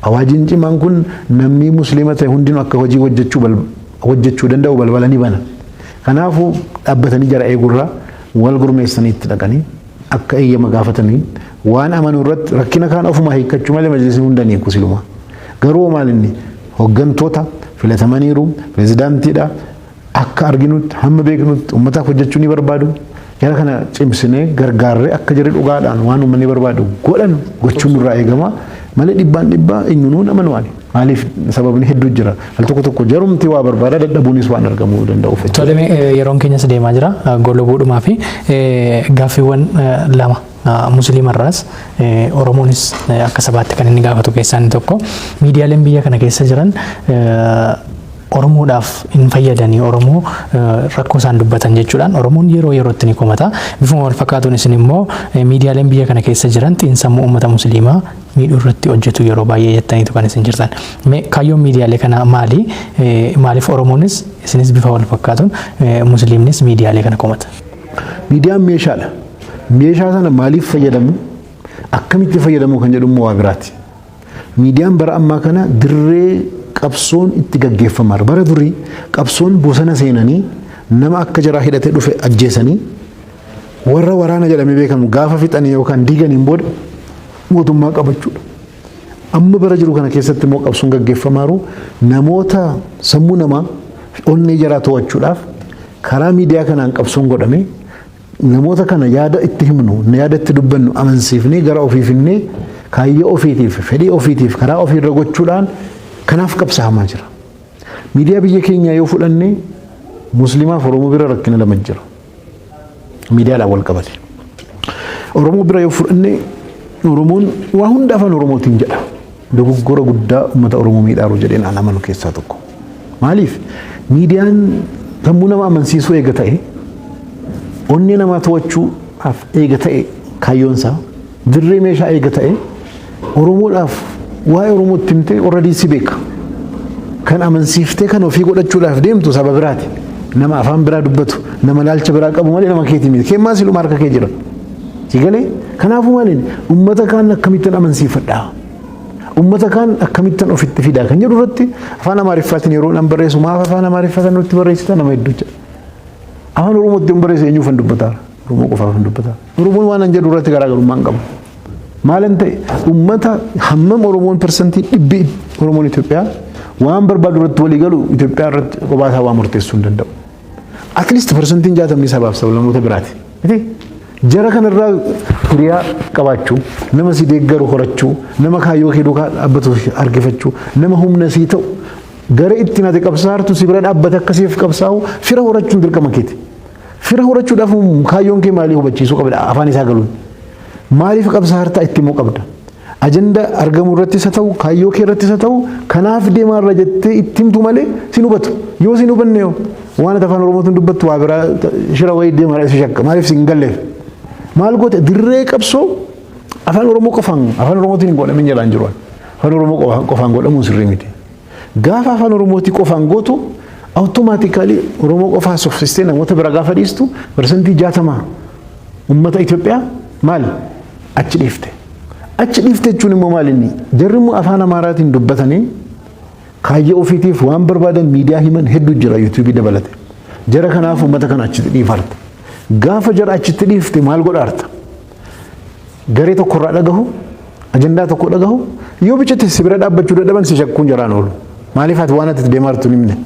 Awaajiin cimaan kun namni musliima ta'e hundinuu akka hojii hojjechuu danda'u balbala ni bana. Kanaafuu dhaabbatanii jara eeguurraa wal gurmeessanii itti dhaqanii akka eeyyama gaafatanii waan amanuu irratti rakkina kaan ofuma hiikkachuu malee majlisni hunda ni hiiku siluma. Garuu maal inni hooggantoota filatamaniiru pirezidaantiidha akka arginutti hamma beeknutti uummataaf hojjechuu ni barbaadu. Jara kana cimsinee gargaarree akka jarri dhugaadhaan waan uummanni barbaadu godhan gochuun nurraa eegama. Malee dhibbaan dhibbaa eenyuunuu nama nuwaani. Maaliif sababni hedduu jira. Al tokko tokko jarumti waa barbaada dadhabuunis waan argamuu danda'uuf. Tole yeroon keenyas deemaa jira golobuudhumaa fi gaaffiiwwan lama musliimarraas Oromoonis akka sabaatti kan inni gaafatu keessaa inni tokko miidiyaaleen biyya kana keessa jiran Oromoodhaaf hin fayyadanii Oromoo rakkoo isaan dubbatan jechuudhaan Oromoon yeroo yerootti ni komata. Bifuma wal fakkaatuun isin immoo miidiyaaleen biyya kana keessa jiran xiinsammuu uummata musliimaa miidhuu irratti hojjetu yeroo baay'ee jettaniitu kan isin jirtan. Mee kaayyoon miidiyaalee kanaa maali? Maaliif Oromoonis isinis bifa wal fakkaatuun musliimnis miidiyaalee kana komata? Miidiyaan meeshaadha. Meeshaa sana maaliif fayyadamu? Akkamitti fayyadamu kan jedhu immoo waa biraati. Miidiyaan bara ammaa kana dirree qabsoon itti gaggeeffamaa bara durii qabsoon bosona seenanii nama akka jaraa hidhatee dhufe ajjeesanii warra waraana jedhamee beekamu gaafa fixanii yookaan diiganiin booda mootummaa qabachuudha. Amma bara jiru kana keessatti immoo qabsoon gaggeeffamaaru namoota sammuu namaa onnee jaraa to'achuudhaaf karaa miidiyaa kanaan qabsoon godhame namoota kana yaada itti himnu yaada itti dubbannu amansiifnee gara ofiifinnee kaayyoo ofiitiif fedhii ofiitiif karaa ofiirra gochuudhaan kanaaf qabsaamaa jira. Miidiyaa biyya keenyaa yoo fudhanne musliimaaf Oromoo bira rakkina lama jira. Miidiyaadhaan wal qabate. Oromoo bira yoo fudhanne Oromoon waa hunda afaan Oromootiin jedha. Dogoggora guddaa uummata Oromoo miidhaaru jedheen an amanu keessaa tokko. Maaliif miidiyaan sammuu nama amansiisuu eega ta'e onnee namaa to'achuudhaaf eega ta'e kaayyoonsaa dirree meeshaa eega ta'e Oromoodhaaf waa'ee Oromootti himtee already si beeka. Kan amansiiftee kan ofii godhachuudhaaf deemtu saba biraati. Nama afaan biraa dubbatu, nama laalcha biraa qabu malee nama keetii miti. Keemmaa siluma harka kee jira. Si galee? Kanaafuu maaliin uummata kaan akkamittan amansiifadhaa? Uummata kaan akkamittan ofitti fidaa kan jedhu irratti afaan Amaariffaatiin yeroo nan barreessu maaf afaan Amaariffaatiin nutti barreessita nama hedduu jira. Afaan Oromootti hin barreessu eenyuuf hin dubbataa? Oromoo qofaaf hin dubbataa. Oromoon waan an jedhu irratti garaagarummaa hin qabu. Maalan ta'e, uummata hammam Oromoon 100% Oromoon Itoophiyaa waan barbaadu irratti walii galu, Itoophiyaa irratti kophaa isaa waa murteessuu hin danda'u. At least 60% sabaaf sablammoota biraati. Jara kanarraa hiriyaa qabaachuu, nama si deeggaru horachuu, nama kaayyoo kee duukaa dhaabbatu argifachuu, nama humna sii ta'u, gara ittiin ati qabsaartu si bira dhaabbate akkasiif qabsaa'u fira horachuun dirqama keeti. Fira horachuudhaaf kaayyoon kee maalii hubachiisuu qabda afaan isaa galuun. Maaliif qabsaartaa itti himuu qabda. Ajanda argamu irrattis haa ta'u, kaayyoo kee irrattis haa ta'u, kanaaf deemaarra jettee itti himtu malee sin hubatu. Yoo sin hubanne, yoo waan ati afaan Oromootiin dubbattu waa biraa shira wayii deemaadha si shakka. Maaliif sin galleef? Maal goote, dirree qabsoo afaan Oromoo qofaan, afaan Oromootiin hin godhamin jedhaan jiru. Afaan Oromoo qofaan godhamuun sirrii miti. Gaafa afaan Oromootii qofaan gootu, automatically Oromoo qofaa soffistee namoota bira gaafa dhiistu, 60% uummata Itoophiyaa maal achi dhiifte. Achi dhiifte jechuun immoo maal inni? Jarri immoo afaan Amaaraatiin dubbatanii kaayyoo ofiitiif waan barbaadan miidiyaa himan hedduu jira, yuutuubii dabalate. Jara kanaaf uummata kana achitti dhiifarta. Gaafa jara achitti dhiifte maal godhaarta? Garee tokkorraa dhagahu, ajandaa tokko dhagahu, yoo bicate si bira dhaabbachuu dadhaban si shakkuun jaraan oolu. Maaliif? Ati waan ati deemaa jirtu hin himne?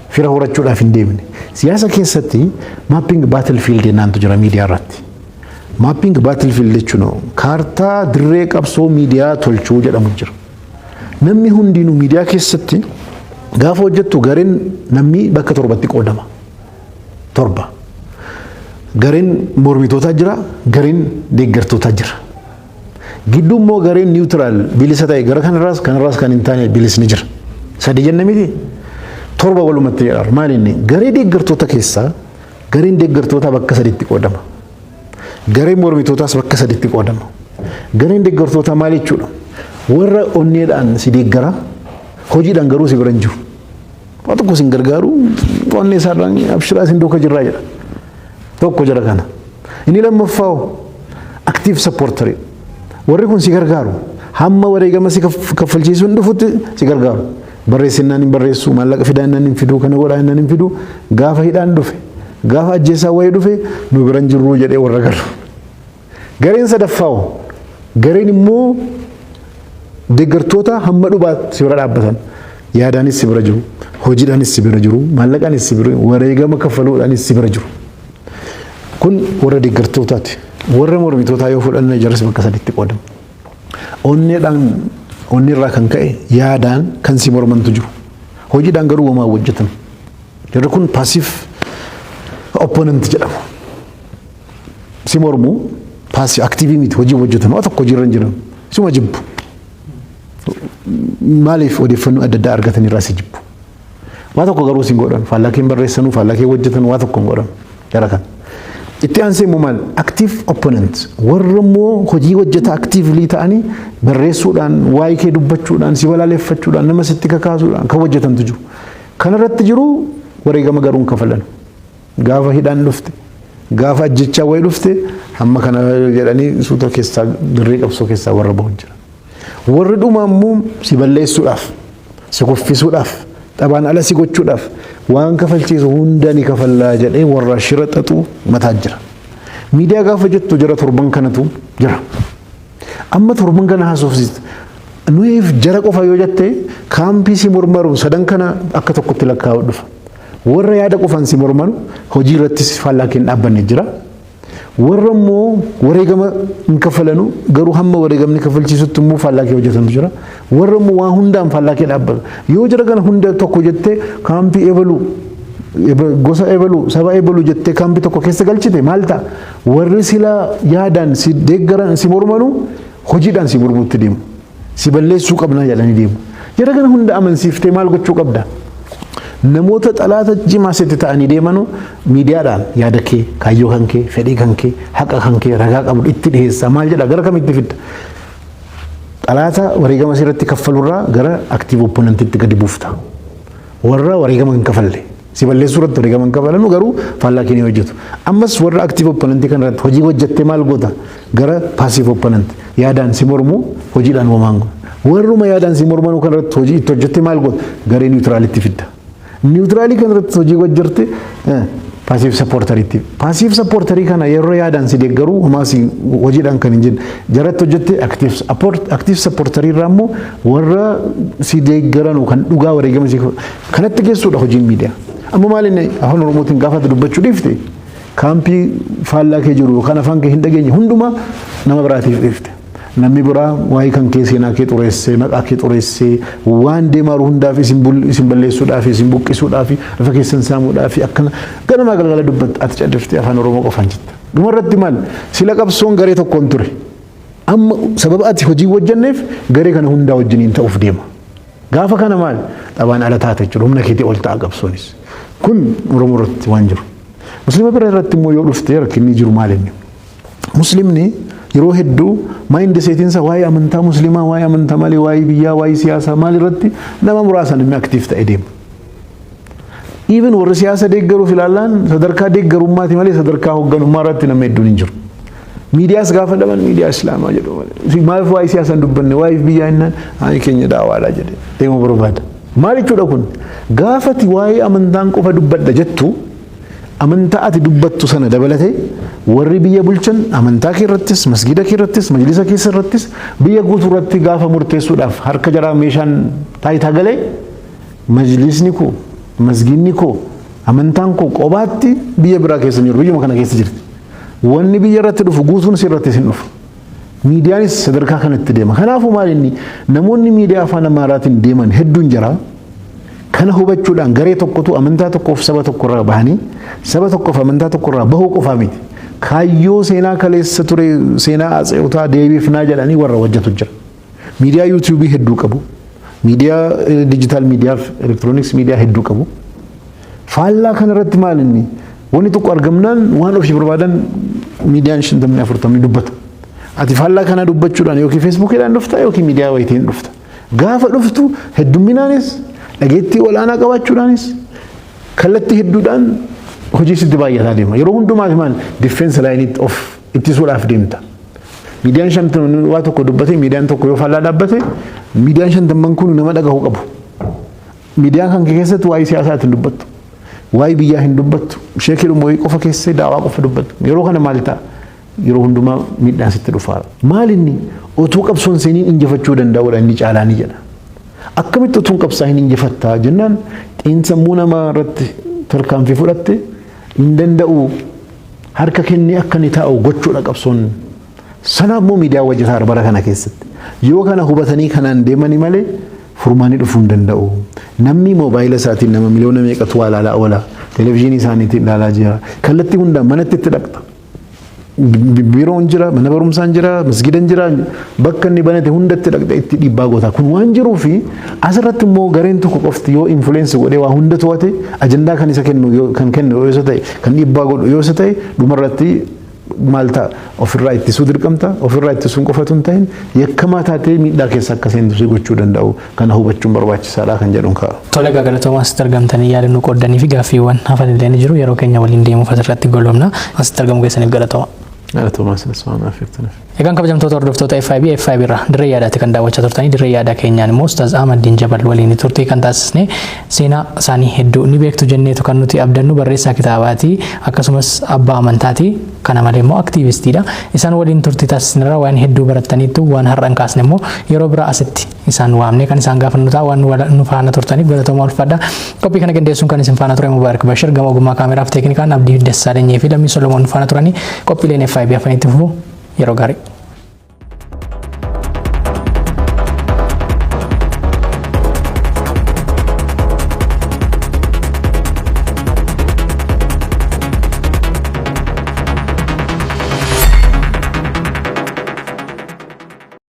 Fira horachuudhaaf hin deemne. Siyaasa keessatti mapping battlefield jennaantu jira miidiyaa irratti. Mapping battlefield jechuun kaartaa dirree qabsoo miidiyaa tolchuu jedhamu jira. Namni hundinuu miidiyaa keessatti gaafa hojjettu gareen namni bakka torbatti qoodama. Torba. Gareen mormitootaa jira, gareen deeggartootaa jira. Gidduu immoo gareen neutral, bilisa ta'e, gara kanarraas kanarraas kan hin taane bilisni jira. Sadi jenne miti? Torba walumatti jedha. Maal inni? Garee deeggartoota keessaa gareen deeggartootaa bakka saditti qoodama. Gareen mormitootaas bakka saditti qoodama. Gareen deeggartootaa maal jechuudha? Warra onneedhaan si deeggara, hojiidhaan garuu si bira hin jiru. Waa tokko sin gargaaru, onnee isaarraan abshiraa isin duuka jirraa jedha. Tokko jara kana. Inni lammaffaa active supporter. Warri kun si gargaaru. Hamma wareegama si kaffalchiisuun dhufutti si gargaaru. Barreessinnaan hin barreessu, maallaqa fidaannaan hin fiduu, kana godhaannaan hin fiduu, gaafa hidhaan dhufe, gaafa ajjeessaa wayii dhufe, nu bira hin jirru jedhee warra galu. Gareen sadaffaa gareen immoo deeggartoota hamma dhumaatti si bira dhaabbatan. Yaadaanis si bira jiru, hojiidhaanis si bira jiru, maallaqaanis si bira, wareegama kaffaluudhaanis si bira jiru. Kun warra deeggartootaati. Warra mormitootaa yoo fudhanne, jaras bakka saditti qoodamu. Onneedhaan, onneerraa kan ka'e yaadaan kan si mormantu jiru. Hojiidhaan garuu homaa hojjetan. Jarri kun passive opponent jedhamu. Si mormu, passive, active miti, hojii hojjetan, waa tokko hojiirra hin jiran. Suma jibbu. Maaliif? Odeeffannoo adda addaa argatan irraa si jibbu. Waa tokko garuu sin godhan, faallaa kee barreessanuu, faallaa kee hojjetan, waa tokko hin godhan jara kan. Itti aansee immoo maal? Active opponent. Warra immoo hojii hojjeta, actively ta'anii barreessuudhaan, waa'ee kee dubbachuudhaan, si balaaleffachuudhaan, nama sitti kakaasuudhaan kan hojjetantu jiru. Kanarratti jiru wareegama garuu hin kafalan. Gaafa hidhaan dhufte, gaafa ajjechaa wayii dhufte, hamma kana jedhanii suuta keessaa, dirree qabsoo keessaa warra bahu jira. Warri dhuma immoo si balleessuudhaaf, si kuffisuudhaaf, taphaan ala si gochuudhaaf waan kafalchiisu hunda ni kafallaa jedhee warra shira xaxuu mataa jira. Miidiyaa gaafa jettu jara torban kanatu jira. Amma torban kana haasofsiista. Nuyiif jara qofa yoo jette, kaampii si mormaru sadan kana akka tokkotti lakkaa'u dhufa. Warra yaada qofaan si mormanu, hojii irrattis faallaa kee hin dhaabbanne jira. Warra immoo wareegama hin kaffalanu, garuu hamma wareegamni kaffalchiisutti immoo faallaa kee hojjetantu jira. Warra immoo waa hundaan faallaa kee dhaabbatu. Yoo jara kana hunda tokko jettee, kaampii ebaluu, gosa ebaluu, saba ebaluu jettee kaampii tokko keessa galchite, maal ta'a? Warri sila yaadaan si deeggaran, si mormanu, hojiidhaan si mormutti deemu. Si balleessuu qabnaa jedhanii deemu. Jara kana hunda amansiiftee maal gochuu qabda? Namoota xalaata jimaa sitti ta'anii deemanu miidiyaadhaan yaada kee, kaayyoo kan kee, fedhii kan kee, haqa kan kee, ragaa qabdu itti dhiyeessa. Maal jedha, gara kamitti fidda? Xalaata wareegama sirratti kaffalurraa gara active opponentitti gadi buufta. Warra wareegama hin kafalle. Si balleessuu irratti wareegama hin kafalanu, garuu faallaa kee ni hojjetu. Ammas warra active opponentii kana irratti hojii hojjettee maal goota? Gara passive opponent, yaadaan si mormu, hojiidhaan homaan. Warruma yaadaan si mormanuu kana irratti hojii itti hojjettee maal goota? Garee neutralitti fidda. Neutralii kana irratti hojii hojjette Passive supporteriitti. Passive supporterii kana yeroo yaadaan si deeggaruu, homaa si hojiidhaan kan hin jenne jaratti hojjette. Active supporterii irraa immoo warra si deeggaranu kan dhugaa wareegama si kanatti geessuudha hojiin miidiyaa. Amma maal inni Afaan Oromootiin gaafa dubbachuu dhiifte, kaampii faallaa kee jiru yookaan afaan kee hin dhageenye hundumaa nama biraatiif dhiifte. Namni biraa waa'ee kan kee, seenaa kee xureessee, maqaa kee xureessee, waan deemaa jiru hundaaf isin balleessuudhaaf, isin buqqisuudhaaf, lafa keessan saamuudhaaf akkana ganamaa galgala dubbatta, ati calliftee Afaan Oromoo qofaan jetta. Dhumarratti maal sila qabsoon garee tokkoon ture. Amma sababa ati hojii hojjenneef garee kana hundaa wajjiniin ta'uuf deema. Gaafa kana maal dhabaan ala taate jechuudha, humna keetii ol ta'a qabsoonis. Kun Oromoo irratti waan jiru. Musliima bira irratti immoo yoo dhufte, rakkinni jiru maal inni? Muslimni yeroo hedduu mindsetiinsa waa'ee amantaa musliimaa, waa'ee amantaa malee waa'ee biyyaa, waa'ee siyaasaa maal irratti nama muraasa namni active ta'e deema. Even warri siyaasa deeggaruuf ilaallaan sadarkaa deeggarummaati malee sadarkaa hoogganummaa irratti nama hedduun hin jiru. Miidiyaas gaafa dhaban miidiyaa Islaamaa jedhu malee. Maaliif waa'ee siyaasaa hin dubbanne, waa'ee biyyaa hinnaan hayi keenya daawaadha jedhe deemuu barbaada. Maal jechuudha kun? Gaafati waa'ee amantaan qofa dubbadha jettu, amantaa ati dubbattu sana dabalatee warri biyya bulchan amantaa kee irrattis, masgiida kee irrattis, majlisa keessa irrattis, biyya guutuu irratti gaafa murteessuudhaaf harka jaraa meeshaan taayitaa galee, majlisni koo, masgiidni koo, amantaan koo qobaatti biyya biraa keessa jiru, biyyuma kana keessa jirti. Wanni biyya irratti dhufu guutuun si irrattis hin dhufu. Miidiyaanis sadarkaa kanatti deema. Kanaafuu maal inni namoonni miidiyaa Afaan Amaaraatiin deeman hedduun jira. Kana hubachuudhaan garee tokkotu amantaa tokkoof saba tokko irraa bahanii, saba tokkoof amantaa tokko irraa bahuu qofaa miti. Kaayyoo seenaa kaleessa ture, seenaa atseotaa deebifnaa jedhanii warra hojjetu jira. Miidiyaa YouTubeii hedduu qabu. Miidiyaa digital miidiyaa fi electronics miidiyaa hedduu qabu. Faallaa kanarratti maal inni wanni tokko argamnaan waan ofii barbaadan miidiyaan 50 40 dubbata. Ati faallaa kana dubbachuudhaan yookiin Facebookiidhaan dhufta yookiin miidiyaa wayitiin dhufta. Gaafa dhuftu heddumminaanis, dhageettii olaanaa qabaachuudhaanis, kallattii hedduudhaan hojii sitti baay'ataa deema. Yeroo hundumaa maal defense lineiitti of ittisuudhaaf deemta. Miidiyaan 50 waa tokko dubbate, miidiyaan tokko yoo faallaa dhaabbate, miidiyaan 50n kun nama dhagahu qabu. Miidiyaan kan keessatti waa'ee siyaasaa hin dubbattu. Waa'ee biyyaa hin dubbattu. Sheekii wayii qofa keessee daawaa qofa dubbattu. Yeroo kana maal ta'a? Yeroo hundumaa miidhaan sitti dhufaara. Maal inni otuu qabsoon seeniin injifachuu danda'uudha inni caalaa ni jedha. Akkamitti otuun qabsaa hin injifattaa jennaan, xiinsammuu namaa irratti tarkaanfii fudhatte hin danda'u, harka kennee akka inni taa'u gochuudha qabsoon. Sanaaf immoo miidiyaa hojjetaa bara kana keessatti. Yoo kana hubatanii kanaan deemanii malee furmaanni dhufuu hin danda'u. Namni moobaayila isaatiin nama miliyoona meeqatu waa ilaalaa oola. Televezyiinii isaaniitiin ilaalaa jira. Kallattii hundaan manatti itti dhaqxa. Biiroon jira, mana barumsaan jira, masgiidan jira, bakka inni banate hundatti dhaqxe itti dhiibbaa goota. Kun waan jiruufi asirratti immoo gareen tokko qofti yoo influence godhee waa hunda to'ate, ajandaa kan isa kennu kan kennu yoo isa ta'e, kan dhiibbaa godhu yoo isa ta'e, dhumarratti maal ta'a? Ofirraa ittisuu dirqamta. Ofirraa ittisuun qofatu hin ta'in, yakkamaa taatee miidhaa keessa akka seentu si gochuu danda'u. Kana hubachuun barbaachisaadha kan jedhuun ka'a. Tole, egaa galatoomaa, asitti argamtanii yaada nu qooddanii fi gaaffiiwwan hafan illee ni jiru, yeroo keenya waliin deemuuf asirratti golobna. Asitti argamu keessaniif galatooma. Galatoomaa, sinis waan affeertaniif. Egaan kabajamtoota hordoftoota FIB, FIB irraa Dirree Yaadaatti kan daawwachaa turtanii, Dirree Yaadaa keenyaan immoo Ustaaz Ahmadiin Jabal waliin turtii kan taasisne, seenaa isaanii hedduu ni beektu jenneetu kan nuti abdannu. Barreessaa kitaabaati, akkasumas abbaa amantaati, kana malee immoo aktiivistiidha. Isaan waliin turtii taasisnerraa waan hedduu barattaniittu. Waan har'a hin kaasne immoo yeroo biraa asitti isaan waamnee kan isaan gaafannu ta'a. Waan nu faana turtaniif galatoomaa, ulfaadha. Qophii kana qindeessuun kan isin faana ture Mubaarak Bashir, gama ogummaa kaameraaf teeknikaan Abdii Dassaalanyii fi Lammii Solomoon faana turanii. Qophiileen FIB hafanitti fufu. Yeroo gaarii.